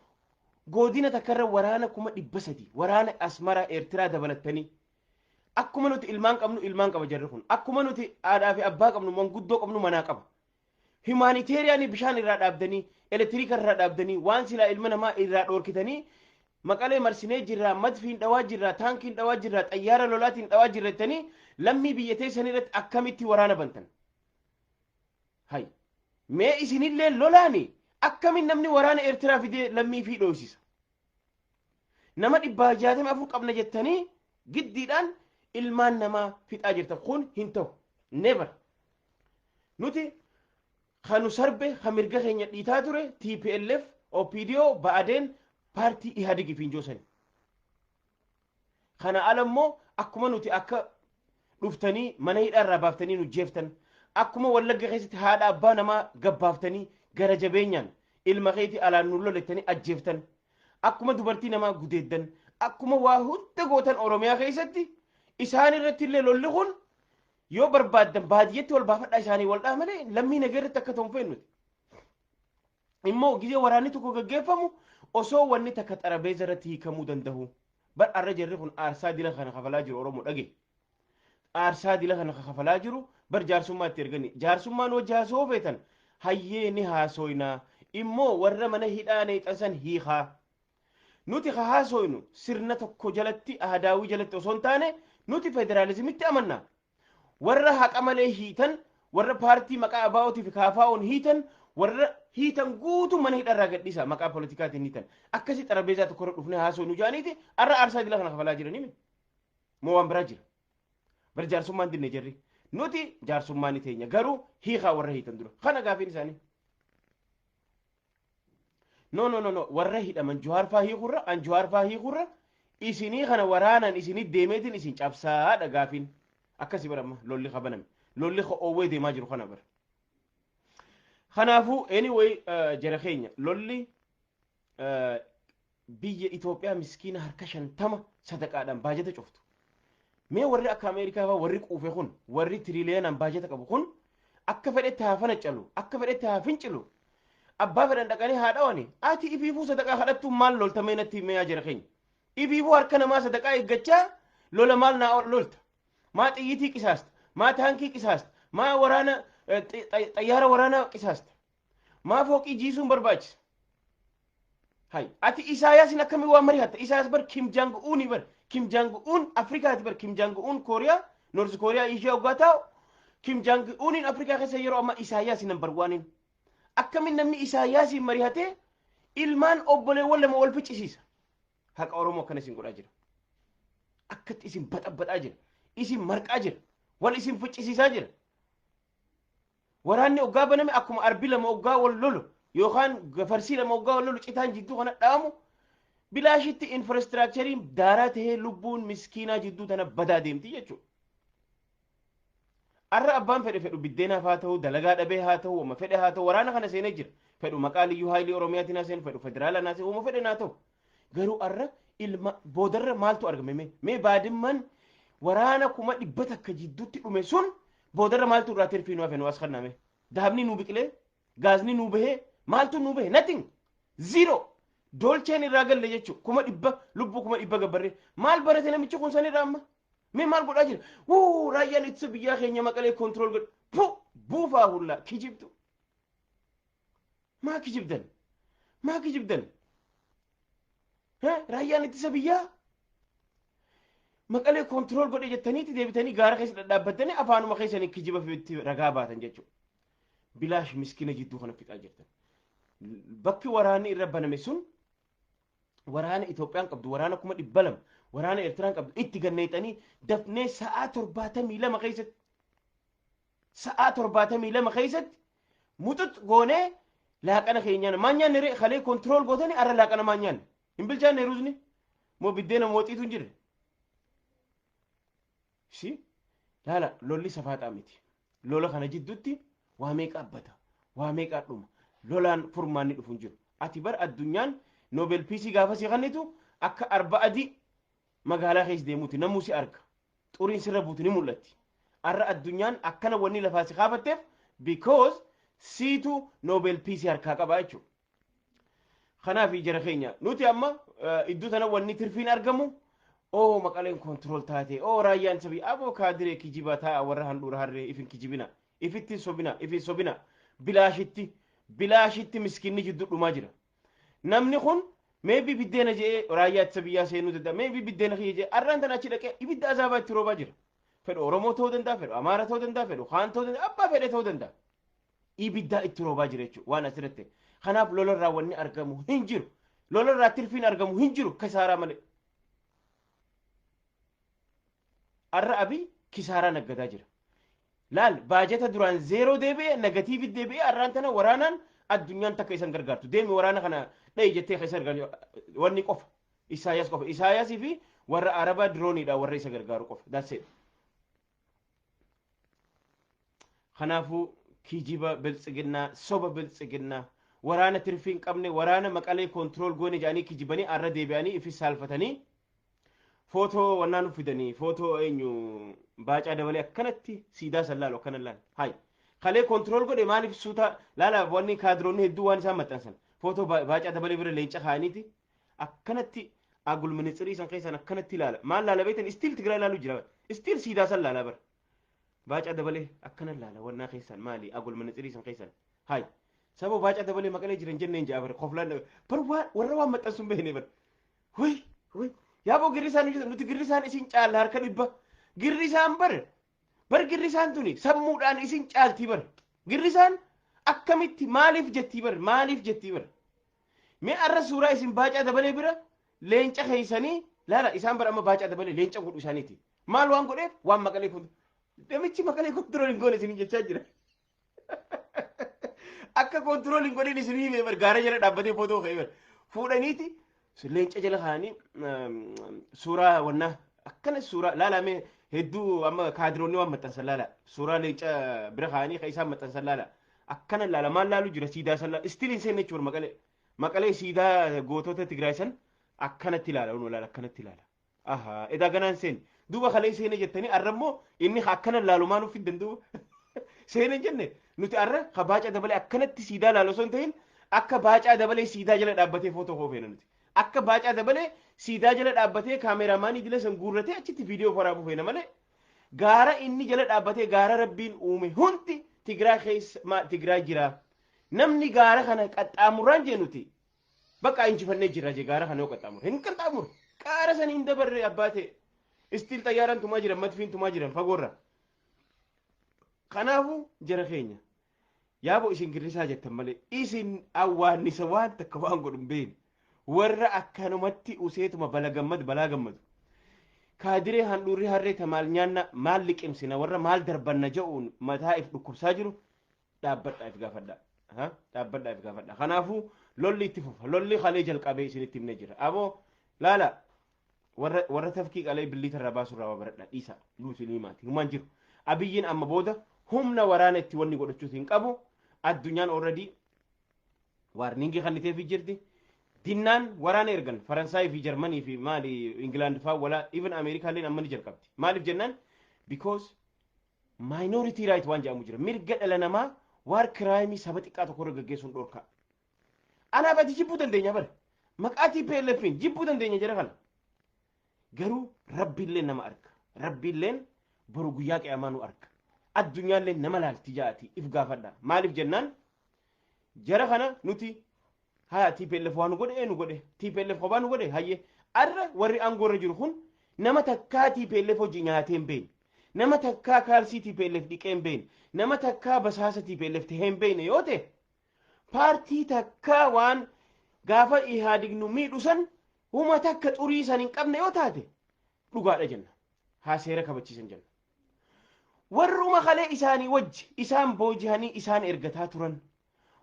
A: godina takkarra waraana 300,000, waraana Asmaraa Eertiraa dabalattanii, akkuma nuti ilmaan qabnu ilmaan qaba jarri kun. Akkuma nuti haadhaa fi abbaa qabnu, manguddoo qabnu manaa qaba. Humanitarian bishaan irraa dhaabdanii, elektiriika irraa dhaabdanii, waan silaa ilma namaa irraa dhoorkitanii, Maqalee marsinee jirraa, madfiin dhawaa jirraa, taankiin dhawaa jirraa, xayyaara lolaatiin dhawaa jirra jettanii lammii biyya teessan irratti akkamitti waraana bantan? Hay. Mee isinillee lolaani, akkamiin namni waraana Eertiraa fidee lammii fi dhoosisa? Nama 164 qabna jettanii giddiidhaan ilmaan namaa fixaa jirtan, kun hin ta'u. Never. Nuti kanu sarbe, kan mirga keenya dhiitaa ture TPLF, OPDO, Ba'adeen, paartii Ihaadig fi Injoosani. Kana ala immoo akkuma nuti akka dhuftanii mana hidhaa irraa baaftanii nu jeeftan, akkuma Wallagga keessatti haadha abbaa namaa gabbaaftanii gara jabeenyaan ilma keetii alaan nu lolettanii ajjeeftan, akkuma dubartii namaa gudeeddan, akkuma waa hunda gootan Oromiyaa keessatti isaan irratti illee lolli kun yoo barbaaddan baadiyyatti wal baafadhaa, isaanii wal dhaha malee lammii nagaa irratti akka ta'u hin feenu nuti. Immoo gizee waraanni tokko gaggeeffamu osoo wanni takka xarabeeza irratti hiikamuu danda'u. Bar arra jarri kun aarsaa dila kana kafalaa jiru, Oromoo dhage. Aarsaa dila kana kafalaa jiru bar jaarsummaa itti erganii. Jaarsummaan wajji haasoo feetan hayyee ni haasooynaa. Immoo warra mana hidhaa neexan san hiikaa. Nuti ka haasooynu sirna tokko jalatti, ahadaawii jalatti osoo hin taane, nuti federaalizimitti amanna. Warra haqa malee hiitan, warra paartii maqaa ABO'tii fi KFO'n hiitan, warra hiitan guutuu mana hidharraa gadhiisa maqaa politikaatiin hiitan. Akkasii xarabeezaa tokkorra dhufnee haasoo nu jaaniiti arra aarsaa dila kana kafalaa jiranii moo waan biraa jira? Bar jaarsummaan dinne jarri. Nuti jaarsummaa ni teenya, garuu hiikaa warra hiitan dura. Kana gaafiin isaanii. No, no, no, no, warra hidhaman Jawaar faa hiikurra, an Jawaar faa hiikurra isinii kana waraanaan isinii deemeetiin isin cabsaadha gaafiin. Akkasii bara amma lolli kabaname. Lolli oowwee deemaa jiru kana bara. Kanaafuu anyway, jara keenya, lolli biyya Itoophiyaa miskiina harka 50 sadaqaadhaan baajata cuftu. Mee warri akka Ameerikaa fa'aa, warri quufe kun, warri tiriliyoonaan baajata qabu kun, akka fedhetti haa fanacalu, akka fedhetti haa fincilu, abbaa fedhan dhaqanii haa dhawani, ati ifiifuu sadaqaa kadhattuun maal lolta mee natti mee yaa jara keenya? Ifiifuu harka namaa sadaqaa eeggachaa lola maal naa lolta? Maa xiyyitii qisaasta? Maa taankii qisaasta? Maa waraana xayyaara waraanaa qisaasta? Maa fooqii jiisuun barbaachisa? Hay, ati Isaayaasin akkamii waan mari'atta? Isaayaas bar Kim Jong Uni bar. Kim Jong Un Afrikaati bar. Kim Jong Un Kooriyaa, North Kooriyaa Ishiyaa waggaa taa'u. Kim Jong Uniin Afrikaa keessa yeroo ammaa Isaayaas number oneiin. Akkamiin namni Isaayaasiin mari'atee ilmaan obboleewwan lama wal ficcisiisa? Haqa Oromoo akkana isin godhaa jira. Akkatti isin baxabbaxaa jira. Isin marqaa jira. Wal isin ficcisiisaa jira. Waraanni oggaa baname akkuma arbi lama oggaa wal lolu yookaan gafarsii lama oggaa wal lolu citaan jidduu kana dhaamu, bilaashitti infrastructureiin daaraa tahee lubbuun miskiinaa jidduu tana badaa deemti jechuudha. Arra abbaan fedhe, fedhu biddeenaaf haa ta'u, dalagaa dhabee haa ta'u, wama fedhe haa ta'u, waraana kana seenee jira. Fedhu maqaa liyyuu haayilii Oromiyaatiin haa seenu, fedhu federaalaa haa seenu, wama fedhe haa ta'u. Garuu arra ilma boodarra maaltu argame? Mee Baadimman waraana 100,000 jidduutti dhume sun boodarra maaltu irraa tirfii nu hafe nu as kanname? Dahabni nu biqilee, gaazni nu bahee, maaltu nu bahe? Nothing. Zero. Doolcheen irraa galle jechuudha. 100,000 lubbuu 100,000 gabbarree. Maal barate namichi kun sanirraa amma? Mee maal godhaa jira? Wuu, raayyaan ittisa biyyaa keenya Maqalee control godhe. Pu buufaa hullaa kijibdu. Maa kijibdan? Maa kijibdan? Raayyaan ittisa biyyaa Maqalee control godhe jettaniiti deebitanii gaara keessa dhadhaabbattanii afaanuma keessanii kijiba itti ragaa baatan jechuudha. Bilaash miskiina jidduu kana fixaa jirtan. Bakki waraanni irra baname sun waraana Itoophiyaan qabdu, waraana 200,000, waraana Eertiraan qabdu itti ganneexanii dafnee sa'aa 72 keessatti, sa'aa 72 keessatti muxux goonee laaqana keenyaan maan nyaanne ree? Kalee control gootanii arra laaqana maan nyaanne? Hin bilchaanne ruuzni moo biddeena mooxiitu hin jirre? Si laala, lolli safaaxaa miti. Lola kana jidduutti waa meeqa abbata, waa meeqa dhuma, lolaan furmaanni dhufu hin jiru. Ati bar addunyaan Nobel Peace gaafa si kennitu akka arba adii magaalaa keessa deemuuti, namuu si arga, xuriin sirra buutu ni mul'atti. Arra addunyaan akkana wanni lafaa si kaafatteef because siitu Nobel Peace harkaa qaba jechuudha. Kanaaf jara keenya, nuti amma iddoo tana wanni tirfiin argamu, oo Maqaleen control taate, oo raayyaan sabii, aboo kaadiree kijiba taa'a, warra handhuura harree, ifin kijibina, ifitti sobina, ifin sobina. Bilaashitti bilaashitti miskinni jidduu dhumaa jira. Namni kun maybe biddeena je'ee raayyaa ittisa biyyaa seenuu danda'a, maybe biddeena kiyya je'ee arraan tana achi dhaqee ibidda azaabaa itti roobaa jira. Fedhu Oromoo ta'uu danda'a, fedhu Amaara ta'uu danda'a, fedhu Kaan ta'uu danda'a, abbaa fedhe ta'uu danda'a. Ibiddaa itti roobaa jira jechuudha waan asirratti. Kanaaf lolarraa wanni argamu hin jiru. Lolarraa tirfiin argamu hin jiru, kisaaraa malee. Arra Abiy kisaaraa naggadaa jira. Laal, baajata duraan zero deebi'e, negative deebi'e. Arraan tana waraanaan addunyaan takka isan gargaartu. Deemi waraana kana dha'i jettee keessa gargaaru wanni qofa. Isaayyaas qofa. Isaayyaasii fi warra Arabaa droneiidha warra isa gargaaru qofa. That's it. Kanaafuu kijiba Biltsiginnaa, soba Biltsiginnaa, waraana tirfii hin qabne, waraana Maqalee control goone jedhanii kijibanii arra deebi'anii ifis saalfatanii footoo wannaa nu fidanii, footoo eenyu, Baacaa Dabalee akkanatti siidaa san laalu, akkana laal. Hay, kalee control godhe maaliif suuta laala? Wanni kaadiroonni hedduu waan isaan maxxansan footoo Baacaa Dabalee bira leenca kaa'aniiti akkanatti agul ministirii san keessan akkanatti ilaala. Maal laala beektan? Still Tigraay laaluu jira, still siidaa san laalaa bara. Baacaa Dabalee akkana laala wannaa keessan maali agul ministirii san keessan. Hay, saba Baacaa Dabalee Maqalee jiran jenneen ja'a bara koflaan bar warra waan maxxansuun beekne bara. Huy huy, yaaboo girrisaan nuti girrisaan isin caalla harka 100. Girrisaan bar bar, girrisaan tuni sammuudhaan isin caaltii bar. Girrisaan akkamitti maaliif jettii bar, maaliif jettii bar? Mee arra suuraa isin Baacaa Dabalee bira leenca keeysanii laala. Isaan bar amma Baacaa Dabalee leenca godhu isaaniiti. Maal waan godheef? Waan Maqalee kun namichi Maqalee control hin goone isin jechaa jira. Akka control hin godhin isin himee bar, gaara jala dhaabbatee footoo ka'ee bar. Fuudhaniiti leenca jala kaa'anii suuraa wannaa akkana suuraa laalamee hedduu amma kaadiroonni waan maxxansan laala. Suuraa leenca bira kaa'anii kan isaan maxxansan laala. Akkana laala, maal laalu jira? Siidaa san laala. Still hin seenne jechuudha Maqalee. Maqalee siidaa gootota Tigraay san akkanatti ilaala, laala, akkanatti ilaala. Ahaa, edaa ganaan seene. Duuba kalee seene jettanii arra immoo inni akkana laalu maa nuuf fiddan duuba? Seene jenne nuti arra ka Baacaa Dabalee akkanatti siidaa laalu osoo hin ta'in akka Baacaa Dabalee siidaa jala dhaabbatee footoo koo feena nuti. Akka Baacaa Dabalee siidaa jala dhaabbatee kaameraamaanii dila san guurratee achitti viidiyoo waraabuu feena malee gaara inni jala dhaabbatee, gaara Rabbiin uume hundi Tigraay keessa Tigraay jira. Namni gaara kana qaxxaamurraan jee nuti bakka injifannee jirra jee. Gaara kana yoo qaxxaamure hin qaxxaamure, gaara san hin dabarre abbaa ta'e. Still xayyaaraan tumaa jiran, madfiin tumaa jiran fagoorra. Kanaafuu jara keenya, yaaboo isin girrisaa jettan malee isin awwaannisa waan takka waan godhu hin beekne, warra akkanumatti useetuma bala gammadu balaa gammadu. Kaadiree handhuurri harree ta maal nyaanna, maal liqimsina, warra maal darbanna jedhuun mataa if dhukkubsaa jiru, dhaabbadhaa if gaafadha. Dhaabbadhaa if gaafadha. Kanaafuu lolli itti fufa. Lolli kalee jalqabee isinitti himnee jira. Aboo, laala, warra tafkii qalee billiita irraa baasu irraa waa baradha, dhiisa luusinii himaati. Humaan jiru. Abiyyiin amma booda humna waraana itti wanni godhachuus hin qabu. Addunyaan already warning kanniteefii jirti. Dinnaan waraana ergan Faransaayii fi Jarmanii fi maali Ingilaand faa walaa even Ameerikaalleen amma ni jalqabdi. Maaliif jennaan, because minority right waan jedhamu jira. Mirga dhala namaa war crime saba xiqqaa tokko irra gaggeessuun dhorka. Anaaf ati jibbuu dandeenya bara. Maqaa TPLFin jibbuu dandeenya jira kana. Garuu Rabbiillee nama arga. Rabbiilleen boru guyyaa qiyaamaa nu arga. Addunyaallee nama laalti jaati if gaafadha. Maaliif jennaan, jara kana nuti haa TPLF waa nu godhe, nu godhe, TPLF kophaa nu godhe. Hayyee, arra warri aangoo irra jiru kun nama takkaa TPLF hojii nyaatee hin beekne, nama takkaa kaalsii TPLF dhiqee hin beekne, nama takkaa basaasa TPLF tahee hin beekne yoo ta'e, paartii takkaa waan gaafa Ihaadig nu miidhu san huma takka xurii san hin qabne yoo taate, dhugaadha jenna, haa seera kabachiisan jenna. Warruma kalee isaanii wajji isaan boojihanii isaan ergataa turan,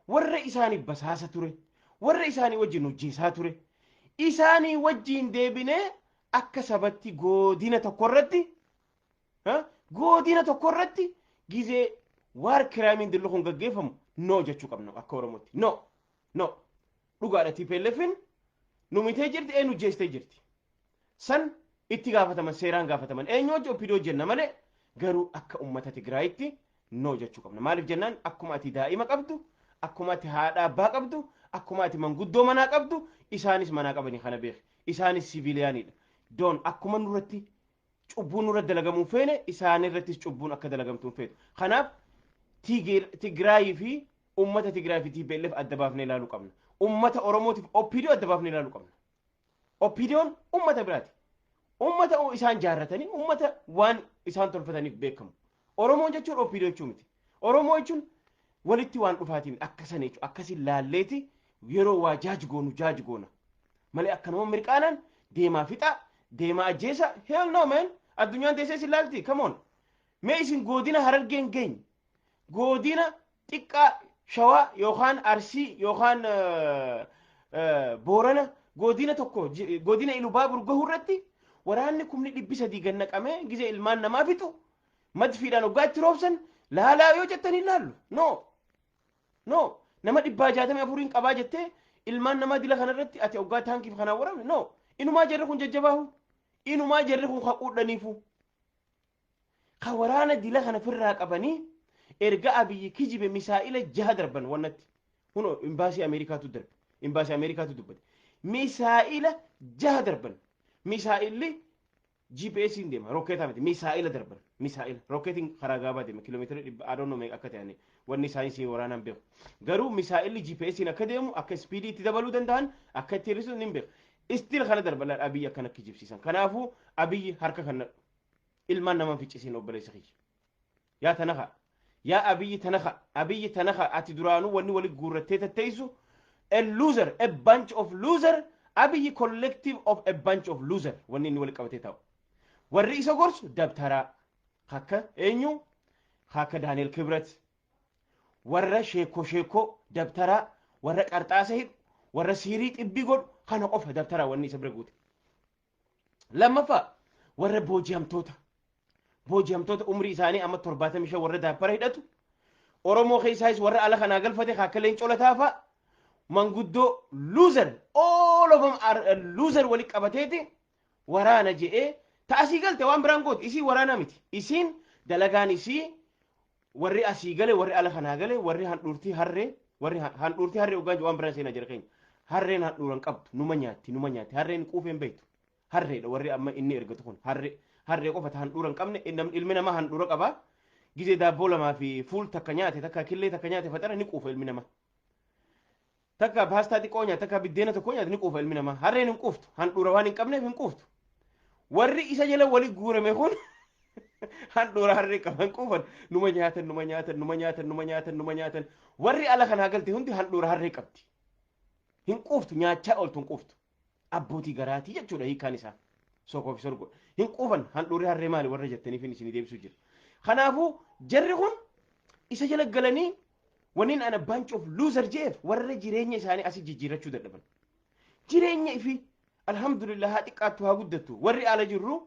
A: warra isaanii basaasa ture, warra isaanii wajjin hojjeesaa ture, isaanii wajjin deebinee akka sabatti godina tokko irratti gizee war crimeiin dillu kun gaggeeffamu no jechuu qabna akka Oromootti. No, no, dhugaadha, TPLFin nu mitee jirti, eenyu jeestee jirti, san itti gaafataman, seeraan gaafataman, eenyu wajji OPDO jenna malee, garuu akka ummata Tigraayitti no jechuu qabna. Maaliif jennaan, akkuma ati daa'ima qabdu, akkuma ati haadha abbaa qabdu, akkuma ati manguddoo manaa qabdu, isaanis manaa qabanii kana beek. Isaanis civilianidha. Doon akkuma nurratti cubbuun nurra dalagamuu feene, isaanirrattis cubbuun akka dalagamtuu feetu. Kanaaf Tigraayii fi ummata Tigraay fi TPLF adda baafnee ilaaluu qabna. Ummata Oromootiif OPDO adda baafnee ilaaluu qabna. OPDOn ummata biraati. Ummata isaan jaarratanii, ummata waan isaan tolfataniif beekamu. Oromoon jechuun OPDO jechuu miti. Oromoo jechuun walitti waan dhufaatii akka sana jechuudha. Akkasiin laalleeti yeroo waa judge goonu judge goona. Malee akkanuma mirqaanaan deemaa fixa, deemaa ajjeesa, hell no, man. Addunyaan teessee isin laalti, come on. Mee isin godina Harargeen geenye. Godina xiqqaa Shawaa yookaan Arsii yookaan Boorana, godina tokko, godina Ilubaabur gahuu irratti waraanni 300,000 gannaqamee gizee ilmaan namaa fixu, madfiidhaan hoggaa itti roobsan laalaa yoo jettanii laallu, no, no, nama 664n qabaa jettee ilmaan namaa dila kanarratti ati hoggaa taankiif kanaan waraabne, no, inumaa jarri kun jajjabaahu, inumaa jarri kun haquudhaniifu ka waraana dila kana firraa qabanii. Erga Abiyyi kijibe misaa'ila jaha darban wannatti huno imbaasii Ameerikaatu darbe, imbaasii Ameerikaatu dubbate. Misaa'ila jaha darban. Misaa'illi GPS hin deema, rokkeetaa miti. Misaa'ila darban, misaa'ila rokkeetiin karaa gaabaa deema, kiiloomeetira 100, I don't know meeqa akka ta'an, wanni saayinsii waraanaan beeku, garuu misaa'illi GPS akka deemu, akka speedii itti dabaluu danda'an, akka itti hir'isu ni beeku. Still kana darban. Abiyyi akkana kijibsiisan. Kanaafuu Abiyyi harka kan nadhu ilmaan namaa ficcisiin. Obboleessa kiyya, yaa tanaka, yaa Abiyyi tanaka, Abiyyi tanaka, ati duraanuu wanni wali guurrattee tatteessu a loser, a bunch of loser. Abiyyi collective of a bunch of loser. Wanni inni wali qabatee taa'u, warri isa gorsu dabtaraa akka eenyu, akka Daani'el Kibrat, warra sheekoo sheekoo dabtaraa, warra qarxaasa hidhu, warra siirii xibbii godhu kana qofa dabtaraa wanni isa bira guute. Lammaffaa, warra booji'amtoota umrii isaanii amma 75, warra daappara hidhatu, Oromoo keessaayis warra ala kanaa galfate akka Leencoo Lataa fa'a, manguddoo loser, all of them are loser, wali qabateeti waraana je'ee ta asii galte. Waan biraan gootu isii waraanaa miti. Isiin dalagaan isii warri asii gale, warri ala kanaa gale, warri handhuurtii harree, warri handhuurtii harree hoggaan waan biraan seenaa jira keenya. Harreen handhuuran qabdu numa nyaatti, numa nyaatti. Harreen quufeen beektu harreedha. Warri amma inni ergatu kun harree, harree qofa ta handhuura hin qabne. Ilmi namaa handhuura qaba. Gizee daabboo lamaa fi fuul takka nyaate, takka killee takka nyaate, faxara ni quufa ilmi namaa. Takka paastaa xiqqoo nyaate, takka biddeena tokko nyaate, ni quufa ilmi namaa. Harreen hin quuftu, handhuura waan hin qabneef hin quuftu. Warri isa jala wali guurame kun handhuura harree qaban quufan, numa nyaatan, numa nyaatan, numa nyaatan, numa nyaatan, numa nyaatan. Warri ala kanaa galte hundi handhuura harree qabdi, hin quuftu, nyaachaa ooltu, hin quuftu. Abbootii garaatii jechuudha hiikaan isaa. Sokoo fi sorgo. Hin quufan. Handhuurri harree maali warra jettaniif isin deebisuu jira. Kanaafuu jarri kun isa jala galanii, wanniin ana bunch of loser jeef, warra jireenya isaanii asii jijjiirrachuu dadhaban. Jireenya ifi, alhamdulillah, haa xiqqaattu haa guddattu, warri ala jirru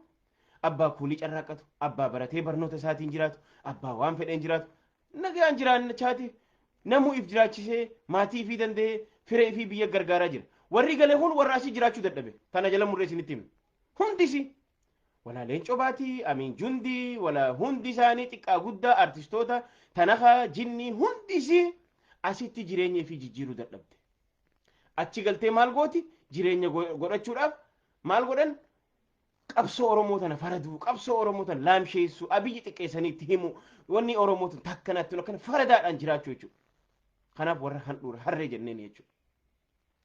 A: abbaa kuulii carraaqatu, abbaa baratee barnoota isaatiin jiraatu, abbaa waan fedheen jiraatu, nagaan jiraannachaati namuu if jiraachisee, maatii ifii danda'ee, firee ifii biyya gargaaraa jira. Warri galee kun warra asii jiraachuu dadhabe. Tana jala murree isinitti himne. Hundisi wala Leencoo Baatii, Amiin Jundii, wala hundi isaanii, xiqqaa guddaa, artistoota tanakaa jinnii, hundisi asitti jireenya ifii jijjiiruu dadhabde. Achi galtee maal gooti? Jireenya godhachuudhaaf maal godhan? Qabsoo Oromoo tana faraduu, qabsoo Oromoo tana laamsheessuu, Abiyyi xiqqeessanii itti himu, wanni Oromoo tun takkanatti akkana faradaadhaan jiraachuu jechuudha. Kanaaf warra handhuura harree jenneen jechuudha.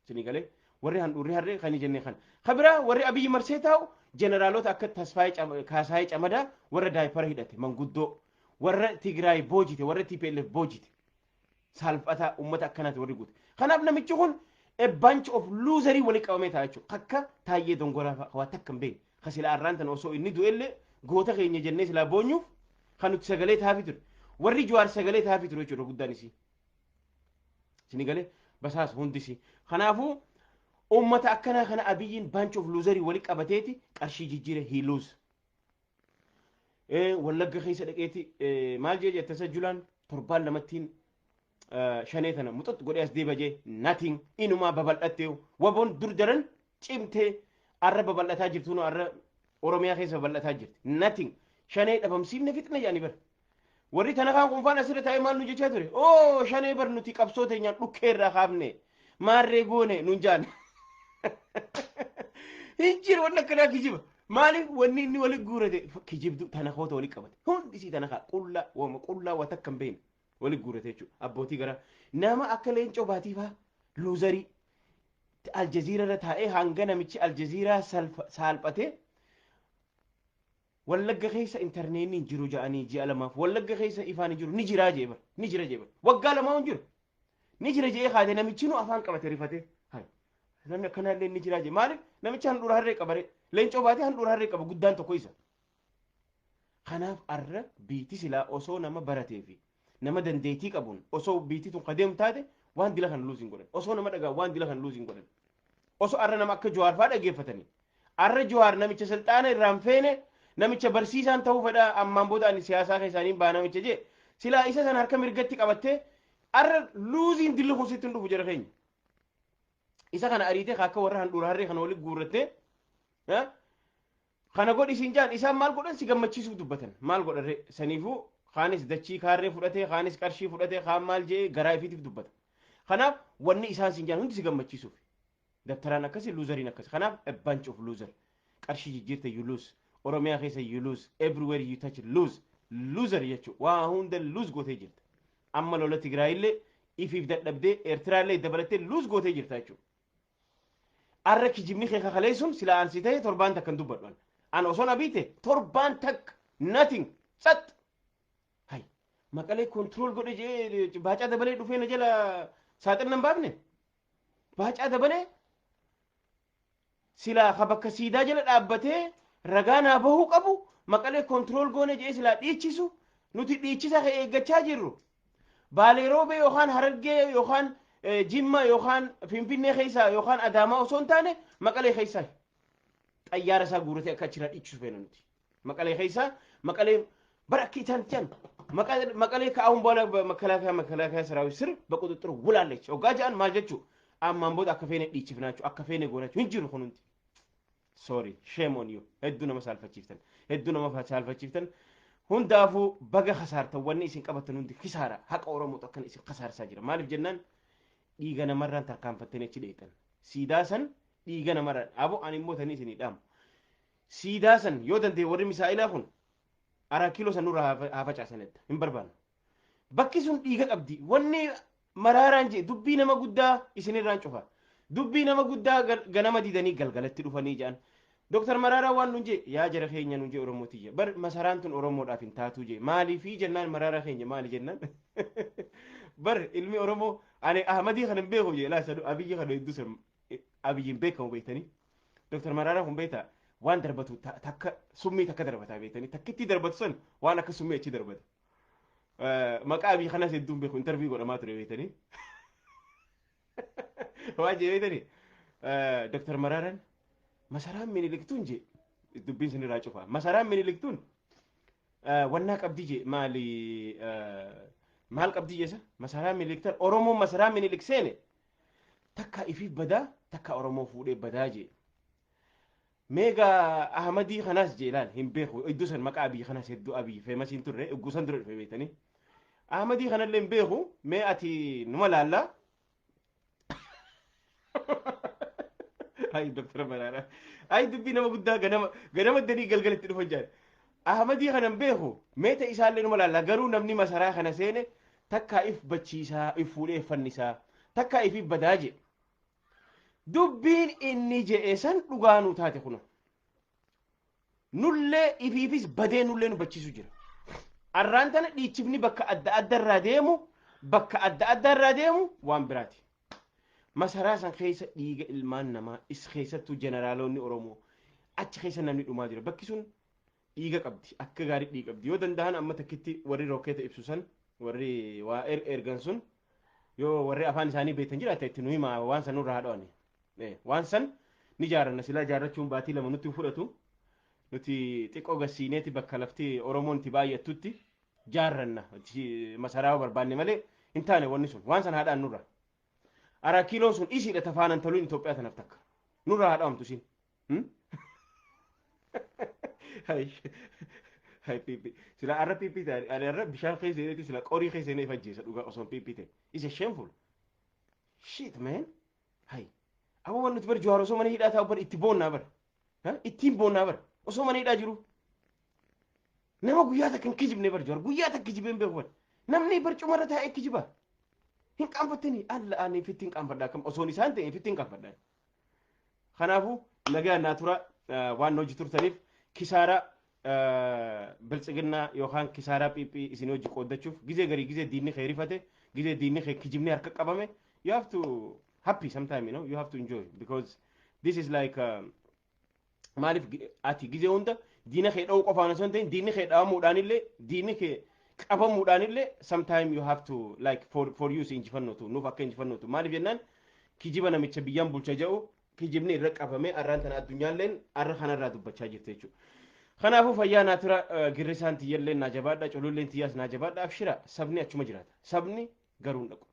A: Isinii galee? Warri handhuurri harree kan jennee kana. Kabiraa warri Abiyyi marsee taa'u jeneraalota akka Tasfaayee Kaasaayee Camadaa, warra diaper hidhate, manguddoo, warra Tigraay boojite, warra TPLF boojite. Saalfataa uummata akkanaati warri guute. Kanaaf namichi kun a bunch of loserii walii qabamee ta'a jechuudha. Akka Taayyee Dongoraa fa'a waa takka hin beekne. Ka silaa arraan tana osoo inni du'ellee goota keenya jennee silaa boonyuuf kan nuti sagalee taafii ture. Warri Jawaar sagalee taafii ture jechuudha guddaan isii. Isinii galee? Basaas hundisi. Kanaafuu uummata akkanaa kana Abiyyiin bunch of loserii walii qabateeti qarshii jijjiire, he lose. Wallagga keessa dhaqeeti maal jee jette isa Julaan torbaan lamattiin shanee tana muxux godhee as deeba jee, nothing. Inumaa babal'attee, waboon dur daran cimtee arra babal'ataa jirtu, nu arra Oromiyaa keessa babal'ataa jirti. Nothing. Shanee dhabamsiifne, fixne jedhanii bara. Warri tana kaan kunfaan asirra taa'ee maal nu jechaa ture? Oo, shanee bar nuti qabsoo teenyaan dhukkee irraa kaafne, maarree goone nun jaan. Hin jiru wanni akkanaa, kijiba. Maaliif? Wanni inni wali guurate kijibdu tana koota wali qabate. Hundi isii tana kaa qullaa, wama qullaa waa takka hin beekne wali guurate jechuudha. Abbootii garaa nama akka Leencoo Baatii faa, loserii Aljaziira irra taa'ee hanga namichi Aljaziiraa saalphatee, Wallagga keessa intarneetni hin jiru ja'anii, ji'a 2f Wallagga keessa ifaan hin jiru, ni jiraa jee bar, ni jira jee bar, waggaa 2 hin jiru, ni jira jee kaate. Namichi nu afaan qabate rifatee, hay, namni akkanaallee ni jiraa jee. Maaliif? Namichi handhuura harree qabare. Leencoo Baatee handhuura harree qaba, guddaan tokko isa. Kanaaf arra biiti silaa osoo nama baratee fi nama dandeettii qabuun osoo biitii tun kadeemu taate, waan dila kana lose hin godhan. Osoo nama dhagaa, waan dila kana lose hin godhan. Osoo arra nama akka Jawaar faa dhageeffatanii, arra Jawaar namicha silxaana irraan feene, namicha barsiisaan ta'uu fedha, ammaan booda ani siyaasaa keessaaniin baa namicha jee, silaa isa sana harka mirgatti qabattee, arra loseiin dilli kun sitti hin dhufu jara keenya. Isa kana ariitee akka warra handhuura harree kana walitti guurrattee kana godhi siin jaan, isaan maal godhan? Si gammachiisuuf dubbatan. Maal godhan? Saniifuu kaanis dachii kaarree fudhatee, kaanis qarshii fudhatee, kaan maal jee garaa ifiitiif dubbata. Kanaaf wanni isaan siin jaan hundi si gammachiisuuf. Dabtaraan akkasi, loseriin akkasi. Kanaaf a bunch of loser. Qarshii jijjiirte, you lose. Oromiyaa keessa you lose. Everywhere you touch, lose. Loser jechuudha. Waa hunda lose gootee jirta. Amma lola Tigraayillee ifiif dadhabdee, Eertiraallee dabalattee lose gootee jirta jechuudha. Arra kijibni kee kakalee sun silaa ansi ta'e torbaan takka hin dubbadhu. An osoon Abiite torbaan takka nothing, tsat. Hay, Maqalee control godhe jee Baacaa Dabalee dhufee na jala saaxil nan baafne. Baacaa Dabalee silaa ka bakka siidaa jala dhaabbatee ragaa naa bahuu qabu, Maqalee control goone jee silaa dhiichisu, nuti dhiichisa kee eeggachaa jirru. Baalee Roobee yookaan Harargee yookaan Jimma yookaan Finfinnee keessaa yookaan Adaamaa osoo hin taane, Maqalee keessaa xayyaara isaa guuratee akka achirraa dhiichisu feena nuti. Maqalee keessaa, Maqalee bara akka isaan jedhan Maqalee ከአሁን በኋላ መከላከያ ሰራዊት ስር በቁጥጥር ውላለች hoggaa jedhan maal jechuu? Ammaan booda akka feene dhiichifnaachuu, akka feene goonachuu hin jiru kunuunti. Sorry, shame on you. Hedduu nama saalfachiiftan, hedduu nama saalfachiiftan. Hundaafuu baga kasaartan. Wanni isin qabatan hundi kisaara. Haqa Oromootu akkana isin kasaarsaa jira. Maaliif jennaan, dhiiga namarraan tarkaanfattanii achi dheeyxan. Siidaa san dhiiga namarraan abo ani immoo tanii isinii dhaamu. Siidaa san yoo danda'e warri misaa'ilaa kun araa kiiloo san nurraa haa facaasan edda hin barbaannu. Bakki sun dhiiga qabdi. Wanni Maraaraan jee dubbii nama guddaa isinirraan cufa. Dubbii nama guddaa ganama didanii galgalatti dhufanii jedhan. Dooktar Maraaraa waan nun jee, yaa jara keenya nun jee, Oromootiyya. Bar masaraan tun Oromoodhaaf hin taatuu jee. Maaliifii jennaan, Maraaraa keenya maali jennaan. Bar ilmi Oromoo ani Ahmadii kan hin beeku jee, laa sadu Abiyyi kan hedduu san Abiyyi hin beekamu beektanii. Dooktar Maraaraa kun beektaa Waan darbatu takka summii takka darbataa beektanii, takkitti darbatu san waan akka summii achi darbata. Maqaa Abiy kanas hedduun beeku, interview godhamaa ture beektanii. Waan jee beektanii, Dr. Maraaraan masaraan Miniliktuun jee, dubbiin sun irraa cufa. Masaraan Miniliktuun wannaa qabdi jee, maali, maal qabdi jeesa? Masaraan Miniliktuun, Oromoon masaraa Minilik seene takka ifiif badaa, takka Oromoo fuudhee badaa jee. Meega Ahmadii kanaas jee, ilaal, hin beeku iddoo san maqaa Abiy kanas hedduu, Abiy famous iin turre egguu san dura dhufe beektanii. Ahmadii kanallee hin beeku, mee ati numa laallaa. Ay, Dr. Maraara. Ay, dubbii nama guddaa ganama ganama danii galgalatti dhufan jaan. Ahmadii kana hin beeku, meeta isaallee numa laallaa, garuu namni masaraa kana seene takka if bachiisaa, if fuudhee fannisaa, takka if badaa jee. Dubbiin inni je'e san dhugaa nu taate kuno. Nullee ifiifis badee nullee nu bachiisu jira. Arraan tana dhiichifni bakka adda adda irraa deemu, bakka adda adda irraa deemu waan biraati. Masaraa san keessa dhiiga ilmaan namaa is keessattuu jeneraalonni Oromoo achi keessa namni dhumaa jira. Bakki sun dhiiga qabdi. Akka gaarii dhiiga qabdi. Yoo danda'an amma takkitti warri rookeeta ibsu san, warri waa ergan sun, yoo warri afaan isaanii beektan jiraate itti nu himaa, waan san nurraa haadho'ani. Waan san ni jaaranna, silaa jaarrachuun baatii 2 nutti fudhatu. Nuti xiqqoo gasiineeti bakka lafti Oromoon itti baay'attutti jaarranna, masaraa barbaanne malee hin taane wanni sun, waan san haadhaan nurra. Araa kiiloon sun isiidha tafaanan toluun Itoophiyaa tanaaf takka. Nurraa haadhaamtu isiin. Hay PP. Sila arra PP ta'e, ani arra bishaan keessa seeneeti sila qorii keessa seenee ifajjeessa dhugaa osoo PP ta'e. Is a shameful. Shit, man. Hay. Amma waan nuti bar Jawaar osoo mana hidhaa taa'u bar itti boonnaa bar. Ittiin boonnaa bar. Osoo mana hidhaa jiru. Nama guyyaa takka hin kijibne bar Jawaar. Guyyaa takka kijibee hin beeku bar. Namni barcumarra taa'ee kijiba. Hin qaanfattanii alla, ani ifitti hin qaanfadha, akkam osoon isaan ta'e ifitti hin qaanfadha. Kanaafuu nagaan naa tura, waan hojii turtaniif kisaaraa biltsiginnaa yookaan kisaaraa PP isin hojii qooddachuuf, gizee garii gizee diinni kee rifate, gizee diinni kee kijibni harka qabame, you have to happy sometime, you have to enjoy, because this is like maaliif ati gizee hunda diina kee dha'uu qofaan osoo hin ta'in, diinni kee dhawamuudhaan illee, diinni kee qabamuudhaan illee, sometime you have to like for you injifannootu, nuuf akka injifannootu. Maaliif jennaan, kijiba namicha biyyaan bulcha jedhu kijibni irra qabame, arraan tana addunyaalleen arra kanarraa dubbachaa jirti jechuudha. Kanaafuu fayyaa naa tura, girrisaan tiyyallee naa jabaadha, cululleen tiyyaas naa jabaadha, abshira, sabni achuma jiraata. Sabni garuu hin dhaqu.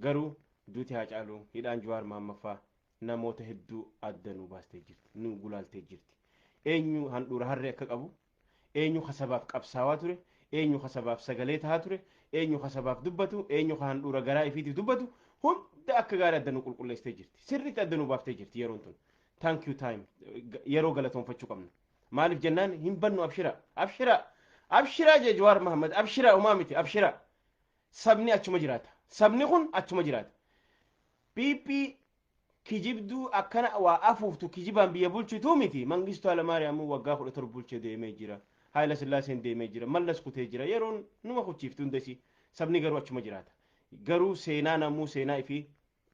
A: Garuu duuti Haacaaluu, hidhaan Jawaar Mahammaffaa namoota hedduu adda nu baastee jirti, nu gulaaltee jirti. Eenyu handhuura harree akka qabu, eenyu kasabaaf qabsaawaa ture, eenyu kasabaaf sagalee tahaa ture, eenyu kasabaaf dubbatu, eenyu ka handhuura garaa ifiitiif dubbatu hunda akka gaarii adda nu qulqulleessitee jirti. Sirriitti adda nu baaftee jirti yeroon tun. Thank you time. Yeroo galatoonfachuu qabna. Maaliif jennaan, hin bannu, abshira. Abshira. Abshira jee Jawaar Mahammad. Abshira, homaa miti, abshira. Sabni achuma jiraata. Sabni kun achuma jiraata. PP kijibduu akkana waa afuuftu, kijibaan biyya bulchituu miti. Mangistuu Hayilamaariyaam waggaa 17 bulchee deemee jira. Haayila Sillaaseen deemee jira. Mallas kutee jira. Yeroon numa kuchiifti hundasi. Sabni garuu achuma jiraata. Garuu seenaa namuu seenaa ifii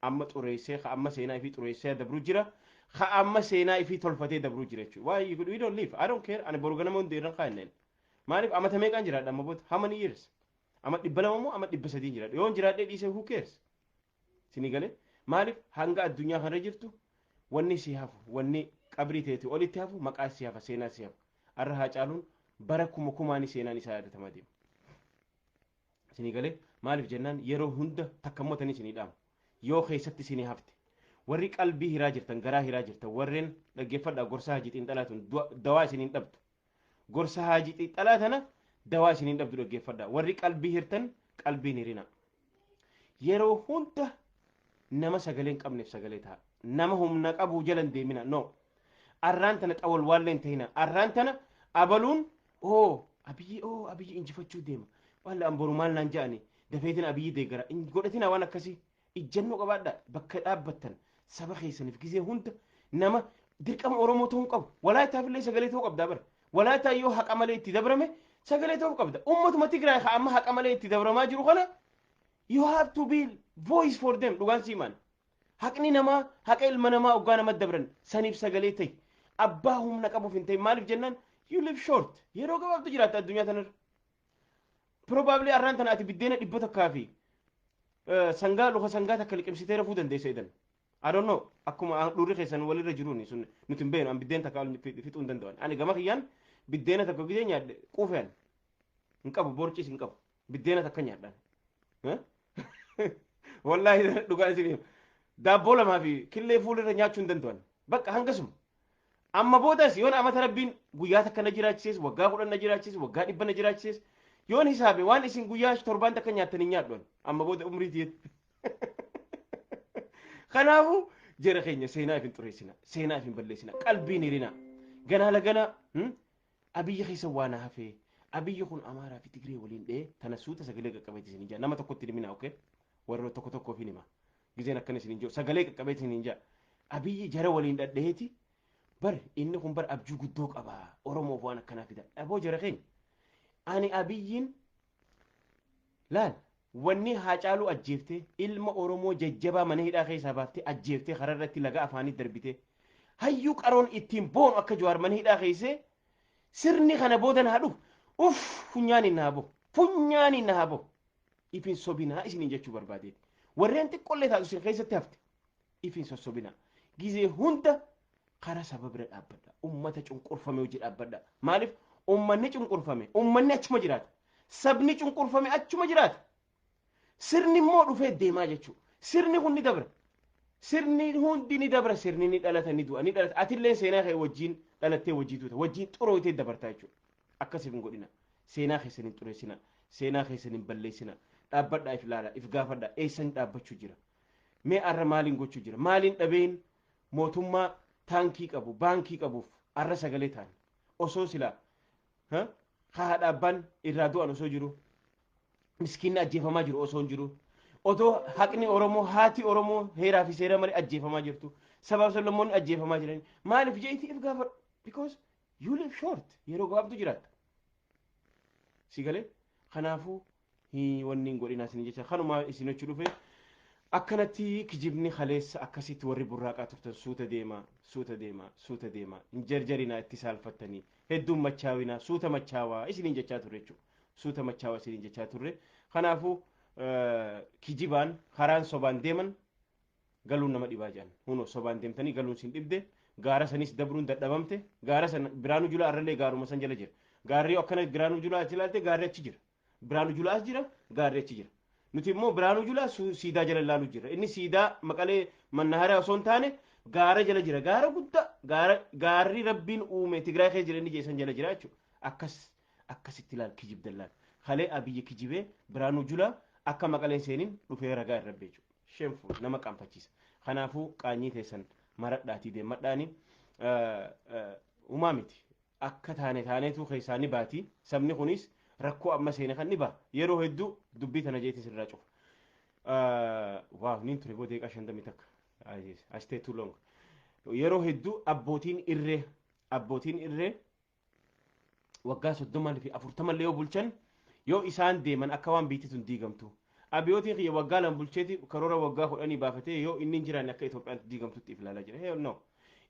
A: amma xureessee, ka amma seenaa ifii xureessee dabruu jira. Ka amma seenaa ifii tolfatee dabruu jira jechuudha. Why you, we don't live. I don't care. Ani boru ganama hundi irran kaa'enneen. Maaliif, amata meeqaan jiraadha amma booda? How many years? Ama 200 moo ama 300 jiraadha? Yoon jiraadhee dhiisee, who cares? Sini galee, maaliif, hanga addunyaa kana jirtu wanni si hafu, wanni qabrii teeti olitti hafu, maqaa si hafa, seenaa si hafa. Arra Haacaaluun bara kuma kumaanii seenaan isaa yaadatamaa deema. Isinii galee, maaliif jennaan, yeroo hunda takka mootanii isinii dhaamu. Yoo keessatti isinii hafte. Warri qalbii hiraa jirtan, garaa hiraa jirtan, warreen dhaggeeffadhaa, gorsa Hajii Xiinxalaa tun dawaa isiniin dhabdu. Gorsa Hajii Xiinxalaa tana dawaa isiniin dhabdu, dhaggeeffadhaa. Warri qalbii hirtan, qalbiin hirina. Yeroo hunda nama sagalee hin qabneef sagalee ta'a. Nama humna qabu jala hin deemina. No. Arraan tana xawalwaallee hin ta'ina. Arraan tana abaluun oo Abiyyi, oo Abiyyi injifachuu deema. Walla an boru maal naan ja'ani, dafeetin Abiyyi deeggara. Hin godhatina waan akkasii. Ijjannoo qabaadha, bakka dhaabbattan saba keessaniif gizee hunda nama dirqama Oromoo ta'uu qabu. Walaayitaaf illee sagalee ta'uu qabdaa bara. Walaayitaa yoo haqa malee itti dabrame sagalee ta'uu qabda. Ummatuma Tigraay ka amma haqa malee itti dabramaa jiru kana, you have to be voice for them, dhugaan siimaan. Haqni namaa, haqa ilma namaa oggaa nama dabran saniif sagalee ta'e. Abbaa humna qabuuf hin ta'in. Maaliif jennaan, you live short. Yeroo gabaabtu jiraatta addunyaa tanarra. Probably arraan tana ati biddeena 100 fi sangaa, luka sangaa takka liqimsitee rafuu dandeessa edan. I don't know, akkuma dhurri keessan walirra jiruuni sun nuti hin beeknu. An biddeen takka fixuu hin danda'an. Ani gama kiyyaan biddeena tokko gidee nyaadhe quufeen hin qabu, borcis hin qabu, biddeena takka nyaadhaan. Wallaahi dhugaan isin, daabboo lamaa fi killee fuulirra nyaachuu hin danda'an. Bakka hangasuma. Amma boodas yoon amata Rabbiin guyyaa takka na jiraachises, waggaa 10 na jiraachises, waggaa 100 na jiraachises, yoon hisaabe waan isin guyyaa torbaan takka nyaattan hin nyaadhu amma booda umrii tiyetti. Kanaafuu jara keenya, seenaa if hin xureessina, seenaa if hin balleessina, qalbiin hirina. Ganaa lagana Abiyyi keessa waan hafee, Abiyyi kun Amaaraa fi Tigree waliin dhee tana suuta sagalee qaqqabeeti isin jaa. Nama tokkotti himina, okay? Warra tokko tokkoof hin hima. Gizeen akkana isin jiru sagalee qaqqabeeti isin jaa. Abiyyi jara waliin dhadheeti bar, inni kun bar abjuu guddoo qaba, Oromoof waan akkanaa fida. Aboo jara keenya, ani Abiyyiin laal, wanni Haacaaluu ajjeeftee, ilma Oromoo jajjabaa mana hidhaa keessaa baaftee ajjeeftee, karaa irratti laga afaanii darbitee, hayyuu qaroon ittiin boonu akka Jawaar mana hidhaa keessee, sirni kana booda naa dhufu uff, funyaan hin naa bahu, funyaan hin naa bahu. Ifin sobinaa isiniin jechuu barbaadeeti. Warreen xiqqollee taatu isin keessatti hafte, ifin sossobinaa. Gizee hunda karaa saba bira dhaabbadha. Ummata cunqurfame hojii dhaabbadha. Maaliif? Ummanni cunqurfame, ummanni achuma jiraata. Sabni cunqurfame achuma jiraata. Sirni immoo dhufee deemaa jechuudha. Sirni kun ni dabra. Sirni hundi ni dabra. Sirni ni dhalata, ni du'a, ni dhalata. Atillee seenaa kee wajjin dhalattee wajjii tuuta, wajjin xurooytee dabartaa jechuudha. Akkasiif hin godhina. Seenaa keessan hin xureessina. Seenaa keessan hin balleessina. Dhaabbadhaa, if ilaala, if gaafadhaa. Eessan dhaabbachuu jira? Mee arra maaliin gochuu jira? Maaliin dhabeen mootummaa taankii qabu, baankii qabuuf arra sagalee ta'an? Osoo silaa haadha abbaan irraa du'an osoo jiru, miskiinni ajjeefamaa jiru osoo hin jiru, otoo haqni Oromoo, haati Oromoo heeraa fi seera malee ajjeefamaa jirtu, sabaaf sablammoonni ajjeefamaa jiran, maaliif jeeti if gaafadhu. Because you live short, yeroo gabaabdu jiraatta. Si galee? Kanaafuu wanni hin godhinaa isin jecha kanumaa isin jechuu dhufe. Akkanatti kijibni kaleessa akkasitti warri burraaqaa turtan, suuta deema, suuta deema, suuta deema, hin jarjarinaa, itti saalfattanii hedduun machaawinaa, suuta machaawaa isiniin jechaa turre jechuudha. Suuta machaawaa isiniin jechaa turre. Kanaafuu kijibaan karaan sobaan deeman galuun nama dhibaa jedhan. Hunoo sobaan deemtanii galuun sin dhibde, gaara sanis dabruun dadhabamte. Gaara san Biraanuu Julaa arrallee gaaruma san jala jira. Gaarri akkana Biraanuu Julaa achi ilaalte, gaarri achi jira. Biraanuu Julaa as jira, gaarri achi jira. Nuti immoo Biraanuu Julaa siidaa jala ilaaluu jira. Inni siidaa Maqalee Mannaharaa osoo hin taane gaara jala jira. Gaara guddaa, gaara gaarri Rabbiin uume Tigraay keessa jira, inni jeesan jala jira jechuudha. Akkas akkasitti ilaal, kijibdan laal. Kalee Abiyyi kijibee Biraanuu Julaa akka Maqaleen seenin dhufee ragaa irra jechuudha. Shameful, nama qaanfachiisa. Kanaafuu qaanyii teessan maradhaatii deemadhaani uumaa miti. Akka taane taaneetu keessaa ni baati. Sabni kunis rakkoo amma seene kan ni baha. Yeroo hedduu dubbii tana jeetis irraa cufa. Waaw, niin ture boo deeqaa 51. I stay too long. Yeroo hedduu abbootiin irree waggaa 30 fi 40 illee yoo bulchan, yoo isaan deeman akka waan biitti tun diigamtu. Abiyootiin kiyya waggaa 2 bulcheeti karoora waggaa 10 baafatee, yoo inni hin jiraanne akka Itoophiyaan diigamtutti if ilaalaa jira. Hell no.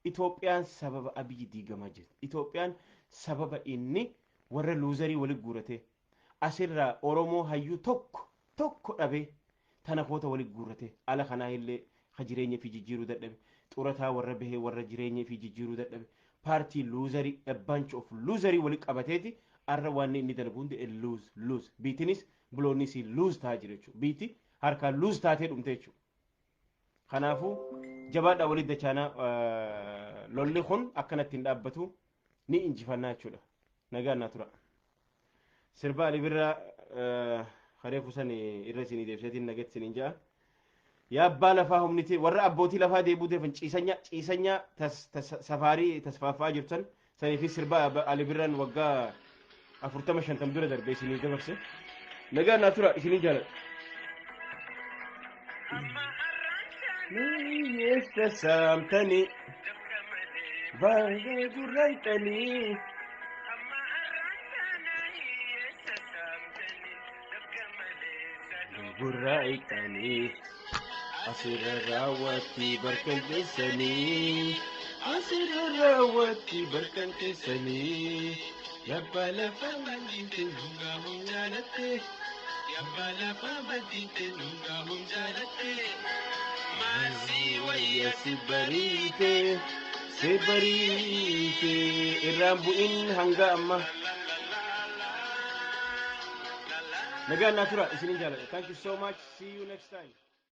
A: Itoophiyaan sababa Abiyyi diigamaa jirti. Itoophiyaan sababa inni warra loserii walitti guuratee, asirraa Oromoo hayyuu tokko tokko dhabee, tana koota walitti guurratee, ala kanaa illee ka jireenya fi jijjiiruu dadhabe, xurataa warra bahee warra jireenya fi jijjiiruu dadhabe, paartii loserii, a bunch of loserii walitti qabateeti arra waan inni dalagu hundi lose lose. Biitinis buloonnis lose ta'aa jira jechuudha. Biiti harkaan lose taatee dhumte jechuudha. Kanaafuu jabaadhaa, walitti dachaanaa. Lolli kun akkanatti hin dhaabbatu, ni injifannaa jechuudha. Nagaan naa tura. Sirba Ali Birraa kareefu san irra isinii deebiseetiin nagetti isiniin ja'a. Yaa abbaa lafaa, humniti warra abbootii lafaa deebuu deefan, ciisanya ciisanya safaarii tasfaaffaa jirtan sanii fi sirba Ali Birraan waggaa 40 50 dura darbe isinii dabarse. Nagaan naa tura, isinii jaaladha. Hiyyeessa saamtanii baay'ee gurraayxanii. Gurraayxanii asirra raawwatti barkalbeessanii. Asirra raawwatti barkan keessanii. Yabbaa lafa baddiite dhugaa hum jaalatte. Yabbaa lafa baddiite dhugaa hum jaalatte. Maasii wayya si bariite. Si bariite irraan bu'in hanga amma. Nagaan naa tura, isinin jaaladha. Thank you so much. See you next time.